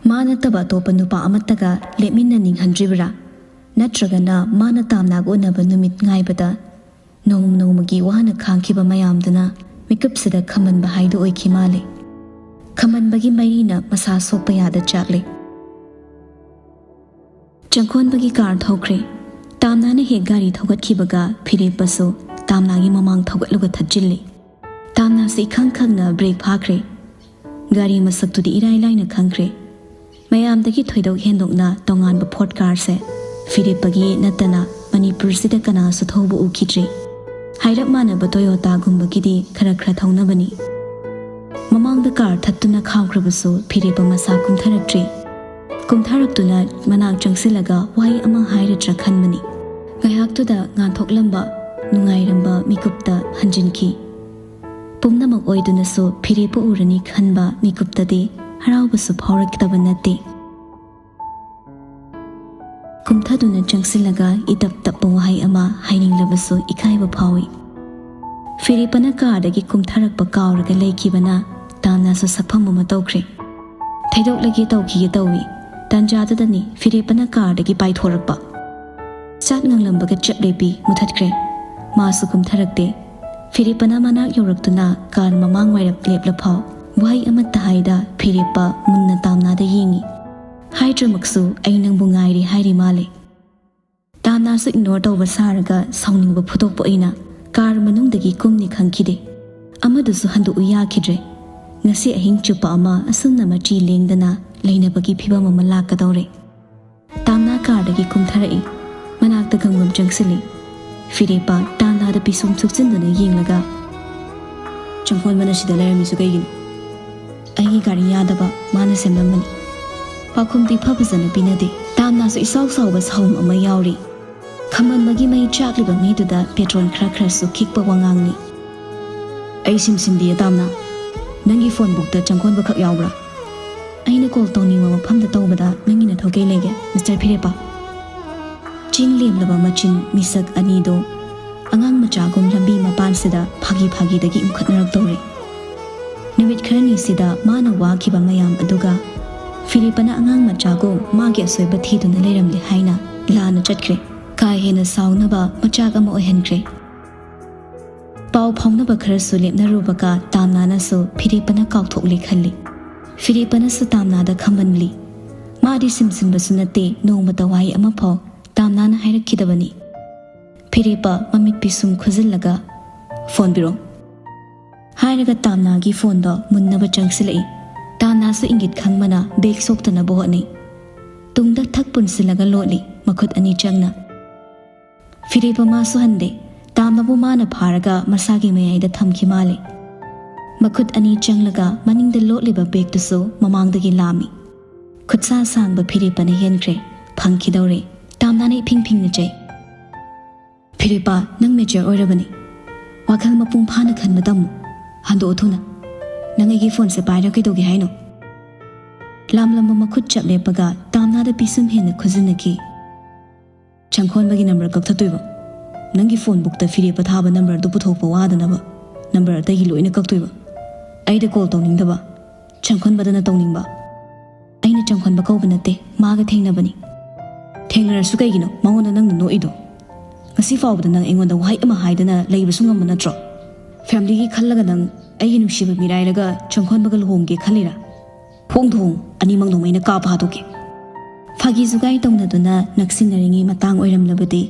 ꯃꯥ ꯅꯠꯇꯕ ꯑꯇꯣꯞꯄ ꯅꯨꯄꯥ ꯑꯃꯠꯇꯒ ꯂꯦꯞꯃꯤꯟꯅꯅꯤꯡꯍꯟꯗ꯭ꯔꯤꯕꯔꯥ? ꯅꯠꯇ꯭ꯔꯒꯅ ꯃꯥꯅ ꯇꯥꯝꯅꯥꯒ ꯎꯅꯕ ꯅꯨꯃꯤꯠ ꯉꯥꯏꯕꯗ ꯅꯣꯡꯃ ꯅꯣꯡꯃꯒꯤ ꯋꯥꯅ ꯈꯥꯡꯈꯤꯕ ꯃꯌꯥꯝꯗꯨꯅ ꯃꯤꯀꯨꯞꯁꯤꯗ ꯈꯝꯕꯟꯕ ꯍꯥꯏꯗꯨ ꯑꯣꯏꯈꯤ ꯃꯥꯜꯂꯦ꯫ ꯈꯝꯕꯟꯕꯒꯤ ꯃꯩꯅ ꯃꯁꯥ ꯁꯣꯛꯄ ꯌꯥꯗ ꯆꯥꯛꯂꯦ꯫ ꯆꯪꯈꯣꯟꯕꯒꯤ ꯀꯥꯔ ꯊꯧꯈ꯭ꯔꯦ꯫ ꯇꯥꯝꯅꯥꯅ ꯍꯦꯛ ꯒꯥꯔꯤ ꯊꯧꯒꯠꯈꯤꯕꯒ ꯐꯤꯔꯦꯞꯄꯁꯨ ꯇꯥꯝꯅꯥꯒꯤ ꯃꯃꯥꯡ ꯊꯧꯒꯠꯂꯒ ꯊꯠꯆꯤꯜꯂꯤ꯫ ꯇꯥꯝꯅꯥꯁꯤ ꯏꯈꯪ ꯈꯪꯅ ꯕ꯭ꯔꯦꯛ ꯐꯥꯈ꯭ꯔꯦ꯫ ꯒꯥꯔꯤ ꯃꯁꯛꯇꯨꯗꯤ ꯏꯔꯥꯏ ꯂꯥꯏꯅ ꯈꯪꯈ꯭ꯔꯦ꯫ ꯃꯌꯥꯝꯗꯒꯤ ꯊꯣꯏꯗꯣꯛ ꯍꯦꯟꯗꯣꯛꯅ ꯇꯣꯉꯥꯟꯕ ꯐꯣꯔꯠ ꯀꯥꯔꯁꯦ ꯐꯤꯔꯦꯞꯄꯒꯤ ꯅꯠꯇꯅ ꯃꯅꯤꯄꯨꯔꯁꯤꯗ ꯀꯅꯥꯁꯨ ꯊꯧꯕ ꯎꯈꯤꯗ꯭ꯔꯤ꯫ ꯍꯥꯏꯔꯞ ꯃꯥꯟꯅꯕ ꯇꯣꯌꯣꯇꯥꯒꯨꯝꯕꯒꯤꯗꯤ ꯈꯔ ꯈꯔ ꯊꯧꯅꯕꯅꯤ꯫ ꯃꯃꯥꯡꯗ ꯀꯥꯔ ꯊꯠꯇꯨꯅ ꯈꯥꯝꯈ꯭ꯔꯕꯁꯨ ꯐꯤꯔꯦꯞꯄ ꯃꯁꯥ ꯀꯨꯝꯊꯔꯛꯇ꯭ꯔꯤ꯫ ꯀꯨꯝꯊꯔꯛꯇꯨꯅ ꯃꯅꯥꯛ ꯆꯪꯁꯤꯜꯂꯒ ꯋꯥꯍꯩ ꯑꯃ ꯍꯥꯏꯔꯗ꯭ꯔꯥ ꯈꯟꯕꯅꯤ꯫ ꯉꯥꯏꯍꯥꯛꯇꯨꯗ ꯉꯥꯟꯊꯣꯛꯂꯝꯕ ꯅꯨꯡꯉꯥꯏꯔꯝꯕ ꯃꯤꯀꯨꯞꯇ ꯍꯟꯖꯤꯟꯈꯤ꯫ ꯄꯨꯝꯅꯃꯛ ꯑꯣꯏꯗꯨꯅꯁꯨ ꯐꯤꯔꯦꯞꯄ ꯎꯔꯅꯤ ꯈꯟꯕ ꯃꯤꯀꯨꯞꯇꯗꯤ ꯍꯔꯥꯎꯕꯁꯨ ꯐꯥꯎꯔꯛꯇꯕ ꯅꯠꯇꯦ꯫ ꯀꯨꯝꯊꯗꯨꯅ ꯆꯪꯁꯤꯜꯂꯒ ꯏꯇꯞ ꯇꯞꯄ ꯋꯥꯍꯩ ꯑꯃ ꯍꯥꯏꯅꯤꯡꯂꯕꯁꯨ ꯏꯀꯥꯏꯕ ꯐꯥꯎꯏ꯫ ꯐꯤꯔꯦꯞꯄꯅ ꯀꯥꯔꯗꯒꯤ ꯀꯨꯝꯊꯔꯛꯄ ꯀꯥꯎꯔꯒ ꯂꯩꯈꯤꯕꯅ ꯇꯥꯝꯅꯥꯁꯨ ꯁꯛꯐꯝ ꯑꯃ ꯇꯧꯈ꯭ꯔꯦ꯫ ꯊꯩꯗꯣꯛꯂꯒꯦ ꯇꯧꯈꯤꯒꯦ ꯇꯧꯏ꯫ ꯇꯥꯟꯖꯥꯗꯨꯗꯅꯤ ꯐꯤꯔꯦꯞꯄꯅ ꯀꯥꯔꯗꯒꯤ ꯄꯥꯏꯊꯣꯔꯛꯄ꯫ ꯆꯥꯛ ꯉꯥꯡꯂꯝꯕꯒ ꯆꯞ ꯂꯦꯞꯄꯤ, ꯃꯨꯊꯠꯈ꯭ꯔꯦ꯫ ꯃꯥꯁꯨ ꯀꯨꯝꯊꯔꯛꯇꯦ꯫ ꯐꯤꯔꯦꯞꯄꯅ ꯃꯅꯥꯛ ꯌꯧꯔꯛꯇꯨꯅ ꯀꯥꯔ ꯃꯃꯥꯡ ꯋꯥꯏꯔꯞ ꯂꯦꯞꯂꯐꯥꯎ ꯋꯥꯍꯩ ꯑꯃꯠꯇ ꯍꯥꯏꯗ ꯐꯤꯔꯦꯞꯄ ꯃꯨꯟꯅ ꯇꯥꯝꯅꯥꯗ ꯌꯦꯡꯏ꯫ ꯍꯥꯏꯗ꯭ꯔꯃꯛꯁꯨ ꯑꯩ ꯅꯪꯕꯨ ꯉꯥꯏꯔꯤ ꯍꯥꯏꯔꯤ ꯃꯥꯜꯂꯦ꯫ ꯇꯥꯝꯅꯥꯁꯨ ꯏꯒꯅꯣꯔ ꯇꯧꯕ ꯁꯥꯔꯒ ꯁꯥꯎꯅꯤꯡꯕ ꯐꯨꯗꯣꯛꯄ ꯑꯣꯏꯅ ꯀꯥꯔ ꯃꯅꯨꯡꯗꯒꯤ ꯀꯨꯝꯅꯤ ꯈꯪꯈꯤꯗꯦ꯫ ꯑꯃꯗꯨꯁꯨ ꯍꯟꯗꯣꯛꯎ ꯌꯥꯈꯤꯗ꯭ꯔꯦ꯫ ꯉꯁꯤ ꯑꯍꯤꯡ ꯆꯨꯞꯄ ꯑꯃ ꯑꯁꯨꯝꯅ ꯃꯆꯤ ꯂꯦꯡꯗꯅ ꯂꯩꯅꯕꯒꯤ ꯐꯤꯕꯝ ꯑꯃ ꯂꯥꯛꯀꯗꯧꯔꯦ꯫ ꯇꯥꯝꯅꯥ ꯀꯥꯔꯗꯒꯤ ꯀꯨꯝꯊꯔꯛꯏ꯫ ꯃꯅꯥꯛꯇ ꯒꯝꯒꯝ ꯆꯪꯁꯤꯜꯂꯤ꯫ ꯐꯤꯔꯦꯞꯄ ꯇꯥꯝꯅꯥꯗ ꯄꯤꯁꯨꯝ ꯊꯨꯛꯆꯤꯟꯗꯨꯅ ꯌꯦꯡꯂꯒ, "ꯆꯪꯈꯣꯟꯕꯅ ꯁꯤꯗ ꯂꯩꯔꯝꯃꯤꯁꯨ ꯀꯩꯒꯤꯅꯣ? ꯑꯩꯒꯤ ꯒꯥꯔꯤ ꯌꯥꯗꯕ ꯃꯥꯅ ꯁꯦꯝꯂꯝꯕꯅꯤ꯫" ꯄꯥꯎꯈꯨꯝꯗꯤ ꯏꯐ ꯐꯖꯅ ꯄꯤꯅꯗꯦ꯫ ꯇꯥꯝꯅꯥꯁꯨ ꯏꯁꯥꯎ ꯁꯥꯎꯕ ꯁꯥꯎꯝ ꯑꯃ ꯌꯥꯎꯔꯤ꯫ ꯈꯝꯕꯟꯕꯒꯤ ꯃꯩ ꯆꯥꯛꯂꯤꯕ ꯃꯤꯗꯨꯗ ꯄꯦꯇ꯭ꯔꯣꯜ ꯈꯔ ꯈꯔꯁꯨ ꯈꯤꯛꯄ ꯋꯥꯉꯥꯡꯅꯤ꯫ "ꯑꯩ ꯁꯤꯝ ꯁꯤꯟꯗꯤꯌꯦ ꯇꯥꯝꯅꯥ꯫ ꯅꯪꯒꯤ ꯐꯣꯟ ꯕꯨꯛꯇ ꯆꯪꯈꯣꯟꯕꯈꯛ ꯌꯥꯎꯕ꯭ꯔꯥ? ꯑꯩꯅ ꯀꯣꯜ ꯇꯧꯅꯤꯡꯕ ꯃꯐꯝꯗ ꯇꯧꯕꯗ ꯅꯪꯒꯤ ꯅꯊꯧ ꯀꯩ ꯂꯩꯒꯦ, ꯃꯤꯁꯇꯔ ꯐꯤꯔꯦꯞꯄ?" ꯆꯤꯡ ꯂꯦꯝꯂꯕ ꯃꯆꯤꯟ ꯃꯤꯁꯛ ꯑꯅꯤꯗꯣ ꯑꯉꯥꯡ ꯃꯆꯥꯒꯨꯝ ꯂꯝꯕꯤ ꯃꯄꯥꯟꯁꯤꯗ ꯐꯥꯒꯤ ꯐꯥꯒꯤꯗꯒꯤ ꯎꯪꯈꯠꯅꯔꯛꯇꯧꯔꯦ꯫ ꯅꯨꯃꯤꯠ ꯈꯔꯅꯤꯁꯤꯗ ꯃꯥꯅ ꯋꯥꯈꯤꯕ ꯃꯌꯥꯝ ꯑꯗꯨꯒ ꯐꯤꯔꯦꯞꯄꯅ ꯑꯉꯥꯡ ꯃꯆꯥꯒꯨꯝ ꯃꯥꯒꯤ ꯑꯁꯣꯏꯕ ꯊꯤꯗꯨꯅ ꯂꯩꯔꯝꯂꯦ ꯍꯥꯏꯅ ꯂꯥꯟꯅ ꯆꯠꯈ꯭ꯔꯦ꯫ ꯀꯥ ꯍꯦꯟꯅ ꯁꯥꯎꯅꯕ ꯃꯆꯥꯛ ꯑꯃ ꯑꯣꯏꯍꯟꯈ꯭ꯔꯦ꯫ ꯄꯥꯎ ꯐꯥꯎꯅꯕ ꯈꯔꯁꯨ ꯂꯦꯞꯅꯔꯨꯕꯒ ꯇꯥꯝꯅꯥꯅꯁꯨ ꯐꯤꯔꯦꯞꯄꯅ ꯀꯥꯎꯊꯣꯛꯂꯦ ꯈꯜꯂꯤ꯫ ꯐꯤꯔꯦꯞꯄꯅꯁꯨ ꯇꯥꯝꯅꯥꯗ ꯈꯝꯕꯟꯂꯤ꯫ ꯃꯥꯗꯤ ꯁꯤꯝꯁꯤꯟꯕꯁꯨ ꯅꯠꯇꯦ, ꯅꯣꯡꯃꯇ ꯋꯥꯍꯩ ꯑꯃꯐꯥꯎ ꯇꯥꯝꯅꯥꯅ ꯍꯥꯏꯔꯛꯈꯤꯗꯕꯅꯤ꯫ ꯐꯤꯔꯦꯞꯄ ꯃꯃꯤꯠ ꯄꯤꯁꯨꯝ ꯈꯨꯖꯤꯜꯂꯒ, "ꯐꯣꯟ ꯄꯤꯔꯣ" ꯍꯥꯏꯔꯒ ꯇꯥꯝꯅꯥꯒꯤ ꯐꯣꯟꯗꯣ ꯃꯨꯟꯅꯕ ꯆꯪꯁꯤꯜꯂꯛꯏ꯫ ꯇꯥꯝꯅꯥꯁꯨ ꯏꯪꯒꯤꯠ ꯈꯪꯕꯅ ꯕꯦꯛ ꯁꯣꯛꯇꯅꯕ ꯍꯣꯠꯅꯩ꯫ ꯇꯨꯡꯗ ꯊꯛ ꯄꯨꯟꯁꯤꯜꯂꯒ ꯂꯣꯠꯂꯤ, ꯃꯈꯨꯠ ꯑꯅꯤ ꯆꯪꯅ꯫ ꯐꯤꯔꯦꯞꯄ ꯃꯥꯁꯨ ꯍꯟꯗꯦ꯫ ꯇꯥꯝꯅꯕꯨ ꯃꯥꯅ ꯐꯥꯔꯒ ꯃꯁꯥꯒꯤ ꯃꯌꯥꯏꯗ ꯊꯝꯈꯤ ꯃꯥꯜꯂꯦ꯫ ꯃꯈꯨꯠ ꯑꯅꯤ ꯆꯪꯂꯒ ꯃꯅꯤꯡꯗ ꯂꯣꯠꯂꯤꯕ ꯕꯦꯒꯇꯨꯁꯨ ꯃꯃꯥꯡꯗꯒꯤ ꯂꯥꯝꯃꯤ꯫ ꯈꯨꯠꯁꯥ ꯁꯥꯡꯕ ꯐꯤꯔꯦꯞꯄꯅ ꯍꯦꯟꯈ꯭ꯔꯦ꯫ ꯐꯪꯈꯤꯗꯧꯔꯦ꯫ ꯇꯥꯝꯅꯥꯅ ꯏꯐꯤꯡ ꯐꯤꯡꯅ ꯆꯩ꯫ "ꯐꯤꯔꯦꯞꯄ, ꯅꯪ ꯃꯦꯆ꯭ꯌꯣꯔ ꯑꯣꯏꯔꯕꯅꯤ꯫ ꯋꯥꯈꯜ ꯃꯄꯨꯡ ꯐꯥꯅ ꯈꯟꯕ ꯇꯝꯃꯨ꯫ ꯍꯟꯗꯣꯛꯑꯣ ꯊꯨꯅ꯫ ꯅꯪ ꯑꯩꯒꯤ ꯐꯣꯟꯁꯦ ꯄꯥꯏꯔ ꯀꯩꯗꯧꯒꯦ ꯍꯥꯏꯅꯣ?" ꯂꯥꯝꯂꯝꯕ ꯃꯈꯨꯠ ꯆꯞ ꯂꯦꯞꯄꯒ ꯇꯥꯝꯅꯥꯗ ꯄꯤꯁꯨꯝ ꯍꯦꯟꯅ ꯈꯨꯖꯤꯟꯅꯈꯤ꯫ "ꯆꯪꯈꯣꯟꯕꯒꯤ ꯅꯝꯕꯔ ꯀꯛꯊꯠꯇꯣꯏꯕ? ꯅꯪꯒꯤ ꯐꯣꯟ ꯕꯨꯛꯇ ꯐꯤꯔꯦꯞꯄ ꯊꯥꯕ ꯅꯝꯕꯔꯗꯨ ꯄꯨꯊꯣꯛꯄ ꯋꯥꯗꯅꯕ ꯅꯝꯕꯔ ꯑꯇꯩꯒꯤ ꯂꯣꯏꯅ ꯀꯛꯇꯣꯏꯕ? ꯑꯩꯗ ꯀꯣꯜ ꯇꯧꯅꯤꯡꯗꯕ, ꯆꯪꯈꯣꯟꯕꯗꯅ ꯇꯧꯅꯤꯡꯕ?" "ꯑꯩꯅ ꯆꯪꯈꯣꯟꯕ ꯀꯧꯕ ꯅꯠꯇꯦ, ꯃꯥꯒ ꯊꯦꯡꯅꯕꯅꯤ꯫" "ꯊꯦꯡꯅꯔꯁꯨ ꯀꯩꯒꯤꯅꯣ ꯃꯉꯣꯟꯗ ꯅꯪꯅ ꯅꯣꯛꯏꯗꯣ? ꯉꯁꯤ ꯐꯥꯎꯕꯗ ꯅꯪ ꯑꯩꯉꯣꯟꯗ ꯋꯥꯍꯩ ꯑꯃ ꯍꯥꯏꯗꯅ ꯂꯩꯕꯁꯨ ꯉꯝꯕ ꯅꯠꯇ꯭ꯔꯣ? ꯐꯦꯃꯤꯂꯤꯒꯤ ꯈꯜꯂꯒ ꯅꯪ ꯑꯩꯒꯤ ꯅꯨꯡꯁꯤꯕ ꯃꯤꯔꯥꯏꯔꯒ ꯆꯪꯈꯣꯟꯕꯒ ꯂꯨꯍꯣꯡꯒꯦ ꯈꯜꯂꯤꯔꯥ? ꯍꯣꯡꯗꯨ ꯍꯣꯡ, ꯑꯅꯤꯃꯛ ꯅꯣꯡꯃꯩꯅ ꯀꯥꯞꯄ ꯍꯥꯠꯇꯣꯛꯀꯦ꯫" ꯐꯥꯒꯤ ꯖꯨꯒꯥꯏ ꯇꯧꯅꯗꯨꯅ ꯅꯛꯁꯤꯟꯅꯔꯤꯉꯩ ꯃꯇꯥꯡ ꯑꯣꯏꯔꯝꯂꯕꯗꯤ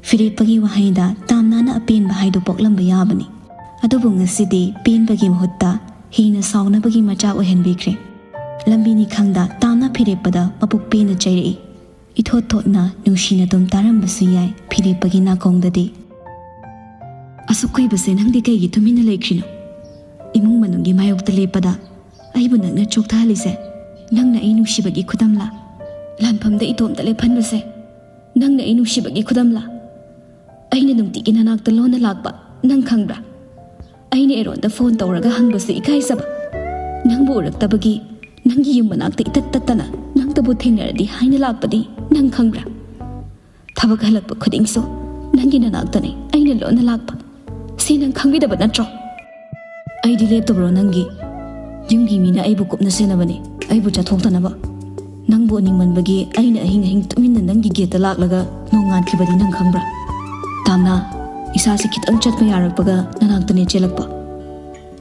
ꯐꯤꯔꯦꯞꯄꯒꯤ ꯋꯥꯍꯩꯗ ꯇꯥꯝꯅꯥꯅ ꯑꯄꯦꯟꯕ ꯍꯥꯏꯗꯨ ꯄꯣꯛꯂꯝꯕ ꯌꯥꯕꯅꯤ꯫ ꯑꯗꯨꯕꯨ ꯉꯁꯤꯗꯤ ꯄꯦꯟꯕꯒꯤ ꯃꯍꯨꯠꯇ ꯍꯦꯟꯅ ꯁꯥꯎꯅꯕꯒꯤ ꯃꯆꯥꯛ ꯑꯣꯏꯍꯟꯕꯤꯈ꯭ꯔꯦ꯫ ꯂꯝꯕꯤꯅꯤ ꯈꯪꯗ ꯇꯥꯝꯅꯥ ꯐꯤꯔꯦꯞꯄꯗ ꯃꯕꯨꯛ ꯄꯦꯟꯅ ꯆꯩꯔꯛꯏ꯫ ꯏꯊꯣꯠ ꯊꯣꯠꯅ ꯅꯨꯡꯁꯤꯅ ꯑꯗꯨꯝ ꯇꯥꯔꯝꯕꯁꯨ ꯌꯥꯏ ꯐꯤꯔꯦꯞꯄꯒꯤ ꯅꯥꯀꯣꯡꯗꯗꯤ꯫ "ꯑꯁꯨꯛ ꯀꯨꯏꯕꯁꯦ ꯅꯪꯗꯤ ꯀꯩꯒꯤ ꯇꯨꯃꯤꯟꯅ ꯂꯩꯈ꯭ꯔꯤꯅꯣ? ꯏꯃꯨꯡ ꯃꯅꯨꯡꯒꯤ ꯃꯥꯌꯣꯛꯇ ꯂꯦꯞꯄꯗ ꯑꯩꯕꯨ ꯅꯪꯅ ꯆꯣꯛꯊꯍꯜꯂꯤꯁꯦ ꯅꯪꯅ ꯑꯩ ꯅꯨꯡꯁꯤꯕꯒꯤ ꯈꯨꯗꯝꯂꯥ? ꯂꯥꯟꯐꯝꯗ ꯏꯇꯣꯝꯇ ꯂꯦꯞꯍꯟꯕꯁꯦ ꯅꯪꯅ ꯑꯩ ꯅꯨꯡꯁꯤꯕꯒꯤ ꯈꯨꯗꯝꯂꯥ? ꯑꯩꯅ ꯅꯨꯡꯇꯤꯒꯤ ꯅꯅꯥꯛꯇ ꯂꯣꯟꯅ ꯂꯥꯛꯄ ꯅꯪ ꯈꯪꯕ꯭ꯔꯥ? ꯑꯩꯅ ꯑꯦꯔꯣꯟꯗ ꯐꯣꯟ ꯇꯧꯔꯒ ꯍꯪꯕꯁꯦ ꯏꯀꯥꯏꯖꯕ, ꯅꯪꯕꯨ ꯎꯔꯛꯇꯕꯒꯤ ꯅꯪꯒꯤ ꯌꯨꯝ ꯃꯅꯥꯛꯇ ꯏꯇꯠ ꯇꯠꯇꯅ ꯅꯪꯇꯕꯨ ꯊꯦꯡꯅꯔꯗꯤ ꯍꯥꯏꯅ ꯂꯥꯛꯄꯗꯤ ꯅꯪ ꯈꯪꯕ꯭ꯔꯥ? ꯊꯕꯛ ꯍꯜꯂꯛꯄ ꯈꯨꯗꯤꯡꯁꯨ ꯅꯪꯒꯤ ꯅꯅꯥꯛꯇꯅꯦ ꯑꯩꯅ ꯂꯣꯟꯅ ꯂꯥꯛꯄ꯫ ꯁꯤ ꯅꯪ ꯈꯪꯕꯤꯗꯕ ꯅꯠꯇ꯭ꯔꯣ? ꯑꯩꯗꯤ ꯂꯦꯞꯇꯕ꯭ꯔꯣ ꯅꯪꯒꯤ? ꯌꯨꯝꯒꯤ ꯃꯤꯅ ꯑꯩꯕꯨ ꯀꯨꯞꯅ ꯁꯦꯟꯅꯕꯅꯤ, ꯑꯩꯕꯨ ꯆꯠꯊꯣꯛꯇꯅꯕ꯫ ꯅꯪꯕꯨ ꯎꯅꯤꯡꯃꯟꯕꯒꯤ ꯑꯩꯅ ꯑꯍꯤꯡ ꯑꯍꯤꯡ ꯇꯨꯃꯤꯟꯅ ꯅꯪꯒꯤ ꯒꯦꯠꯇ ꯂꯥꯛꯂꯒ ꯅꯣꯡꯉꯥꯟꯈꯤꯕꯗꯤ ꯅꯪ ꯈꯪꯕ꯭ꯔꯥ? ꯇꯥꯝꯅꯥ, ꯏꯁꯥꯁꯦ ꯈꯤꯇꯪ ꯆꯠꯄ ꯌꯥꯔꯛꯄꯒ ꯅꯅꯥꯛꯇꯅꯦ ꯆꯦꯜꯂꯛꯄ꯫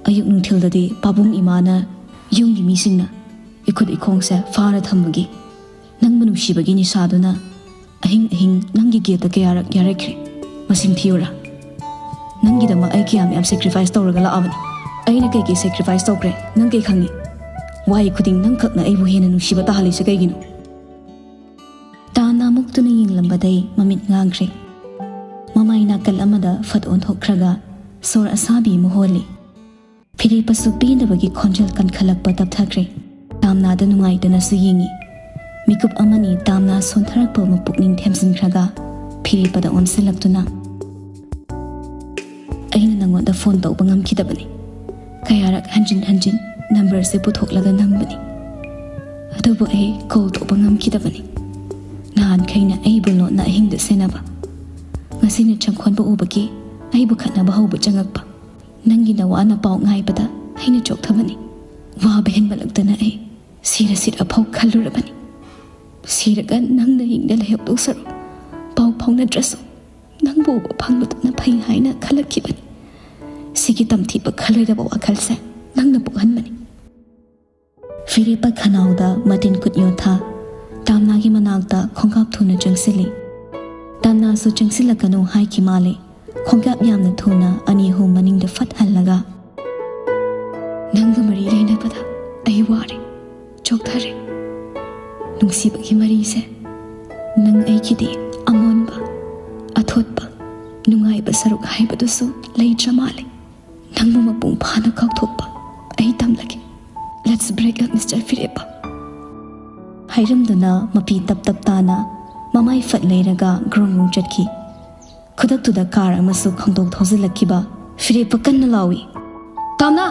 ꯑꯌꯨꯛ ꯅꯨꯡꯊꯤꯜꯗꯗꯤ ꯄꯥꯕꯨꯡ ꯏꯃꯥꯅ, ꯌꯨꯝꯒꯤ ꯃꯤꯁꯤꯡꯅ ꯏꯈꯨꯠ ꯏꯈꯣꯡꯁꯦ ꯐꯥꯔ ꯊꯝꯕꯒꯤ ꯅꯪꯕꯨ ꯅꯨꯡꯁꯤꯕꯒꯤ ꯅꯤꯁꯥꯗꯨꯅ ꯑꯍꯤꯡ ꯑꯍꯤꯡ ꯅꯪꯒꯤ ꯒꯦꯠꯇ ꯀꯌꯥꯔꯛ ꯌꯥꯔꯛꯈ꯭ꯔꯦ? ꯃꯁꯤꯡ ꯊꯤꯌꯨꯔꯥ? ꯅꯪꯒꯤꯗꯃꯛ ꯑꯩ ꯀꯌꯥꯝ ꯌꯥꯝ ꯁꯦꯀ꯭ꯔꯤꯐꯥꯏꯁ ꯇꯧꯔꯒ ꯂꯥꯛꯑꯕꯅꯤ꯫ ꯑꯩꯅ ꯀꯩꯀꯩ ꯁꯦꯀ꯭ꯔꯤꯐꯥꯏꯁ ꯇꯧꯈ꯭ꯔꯦ ꯅꯪ ꯀꯩ ꯈꯪꯉꯤ? ꯋꯥꯍꯩ ꯈꯨꯗꯤꯡ ꯅꯪꯈꯛꯅ ꯑꯩꯕꯨ ꯍꯦꯟꯅ ꯅꯨꯡꯁꯤꯕ ꯇꯥꯍꯜꯂꯤꯁꯦ ꯀꯩꯒꯤꯅꯣ? ꯇꯥꯝꯅꯥ ꯃꯨꯛꯇꯨꯅ ꯌꯦꯡꯂꯝꯕꯗꯩ ꯃꯃꯤꯠ ꯉꯥꯡꯈ꯭ꯔꯦ꯫ ꯃꯥꯏ ꯅꯥꯀꯜ ꯑꯃꯗ ꯐꯠ ꯑꯣꯟꯊꯣꯛꯈ꯭ꯔꯒ ꯁꯣꯔ ꯑꯁꯥꯕꯤ ꯑꯃ ꯍꯣꯜꯂꯤ꯫ ꯐꯤꯔꯦꯞꯄꯁꯨ ꯄꯦꯟꯗꯕꯒꯤ ꯈꯣꯟꯖꯦꯜ ꯀꯟꯈꯠꯂꯛꯄ ꯇꯞꯊꯈ꯭ꯔꯦ꯫ ꯇꯥꯝꯅꯥꯗ ꯅꯨꯡꯉꯥꯏꯇꯅꯁꯨ ꯌꯦꯡꯉꯤ꯫ ꯃꯤꯀꯨꯞ ꯑꯃꯅꯤ ꯇꯥꯝꯅꯥ ꯁꯣꯟꯊꯔꯛꯄ ꯑꯃ ꯄꯨꯛꯅꯤꯡ ꯊꯦꯝꯖꯤꯟꯈ꯭ꯔꯒ ꯐꯤꯔꯦꯞꯄꯗ ꯑꯣꯟꯁꯤꯜꯂꯛꯇꯨꯅ, "ꯑꯩꯅ ꯅꯪꯉꯣꯟꯗ ꯐꯣꯟ ꯇꯧꯕ ꯉꯝꯈꯤꯗꯕꯅꯤ꯫ ꯀꯌꯥꯔꯛ ꯍꯟꯖꯤꯟ ꯍꯟꯖꯤꯟ ꯅꯝꯕꯔꯁꯦ ꯄꯨꯊꯣꯛꯂꯒ ꯅꯝꯕꯅꯤ, ꯑꯗꯨꯕꯨ ꯑꯩ ꯀꯣꯜ ꯇꯧꯕ ꯉꯝꯈꯤꯗꯕꯅꯤ꯫ ꯅꯍꯥꯟꯈꯩꯅ ꯑꯩꯕꯨ ꯂꯣꯟꯅ ꯑꯍꯤꯡꯗ ꯁꯦꯟꯅꯕ, ꯉꯁꯤꯅ ꯆꯪꯈꯣꯟꯕ ꯎꯕꯒꯤ ꯑꯩꯕꯨ ꯈꯠꯅꯕ ꯍꯧꯕ ꯆꯪꯉꯛꯄ꯫ ꯅꯪꯒꯤ ꯅꯋꯥꯅ ꯄꯥꯎ ꯉꯥꯏꯕꯗ ꯑꯩꯅ ꯆꯣꯛꯊꯕꯅꯤ꯫ ꯋꯥꯕ ꯍꯦꯟꯃꯜꯂꯛꯇꯅ ꯑꯩ ꯁꯤꯔ ꯁꯤꯔ ꯐꯥꯎ ꯈꯜꯂꯨꯔꯕꯅꯤ꯫ ꯁꯤꯔꯒ ꯅꯪꯅ ꯍꯤꯡꯗ ꯂꯩꯍꯧꯗꯧ ꯁꯔꯨꯛ ꯄꯥꯎ ꯐꯥꯎꯅꯗ꯭ꯔꯁꯨ ꯅꯪꯕꯨ ꯎꯕ ꯐꯪꯕꯗꯨꯅ ꯐꯩ ꯍꯥꯏꯅ ꯈꯜꯂꯛꯈꯤꯕꯅꯤ꯫ ꯁꯤꯒꯤ ꯇꯝꯊꯤꯕ ꯈꯜꯂꯣꯏꯗꯕ ꯋꯥꯈꯜꯁꯦ ꯅꯪꯅ ꯄꯣꯛꯍꯟꯕꯅꯤ꯫" ꯐꯤꯔꯦꯞꯄ ꯈꯅꯥꯎꯗ ꯃꯇꯤꯟ ꯀꯨꯠ ꯌꯣꯠꯊ, ꯇꯥꯝꯅꯥꯒꯤ ꯃꯅꯥꯛꯇ ꯈꯣꯡꯀꯥꯞ ꯊꯨꯅ ꯆꯪꯁꯤꯜꯂꯤ꯫ ꯇꯥꯝꯅꯥꯁꯨ ꯆꯪꯁꯤꯜꯂꯛꯀꯅꯨ ꯍꯥꯏꯈꯤ ꯃꯥꯜꯂꯦ꯫ ꯈꯣꯡꯀꯥꯞ ꯌꯥꯝꯅ ꯊꯨꯅ ꯑꯅꯤ ꯑꯍꯨꯝ ꯃꯅꯤꯡꯗ ꯐꯠ ꯍꯜꯂꯒ, "ꯅꯪꯒ ꯃꯔꯤ ꯂꯩꯅꯕꯗ ꯑꯩ ꯋꯥꯔꯦ, ꯆꯣꯛꯊꯔꯦ꯫ ꯅꯨꯡꯁꯤꯕꯒꯤ ꯃꯔꯤꯁꯦ ꯅꯪ ꯑꯩꯒꯤꯗꯤ ꯑꯃꯣꯟꯕ, ꯑꯊꯣꯠꯄ, ꯅꯨꯡꯉꯥꯏꯕ ꯁꯔꯨꯛ ꯍꯥꯏꯕꯗꯨꯁꯨ ꯂꯩꯇ꯭ꯔ ꯃꯥꯜꯂꯦ꯫ ꯅꯪꯕꯨ ꯃꯄꯨꯡ ꯐꯥꯅ ꯀꯥꯎꯊꯣꯛꯄ ꯑꯩ ꯇꯝꯂꯒꯦ꯫ Let's break up, Mister ꯐꯤꯔꯦꯞꯄ꯫" ꯍꯥꯏꯔꯝꯗꯨꯅ ꯃꯄꯤ ꯇꯞ ꯇꯞ ꯇꯥꯅ ꯃꯃꯥꯏ ꯐꯠ ꯂꯩꯔꯒ ꯒ꯭ꯔꯣꯡ ꯒ꯭ꯔꯣꯡ ꯆꯠꯈꯤ꯫ ꯈꯨꯗꯛꯇꯨꯗ ꯀꯥꯔ ꯑꯃꯁꯨ ꯈꯪꯗꯧ ꯊꯧꯖꯤꯜꯂꯛꯈꯤꯕ꯫ ꯐꯤꯔꯦꯞꯄ ꯀꯟꯅ ꯂꯥꯎꯏ, "ꯇꯥꯝꯅꯥ!"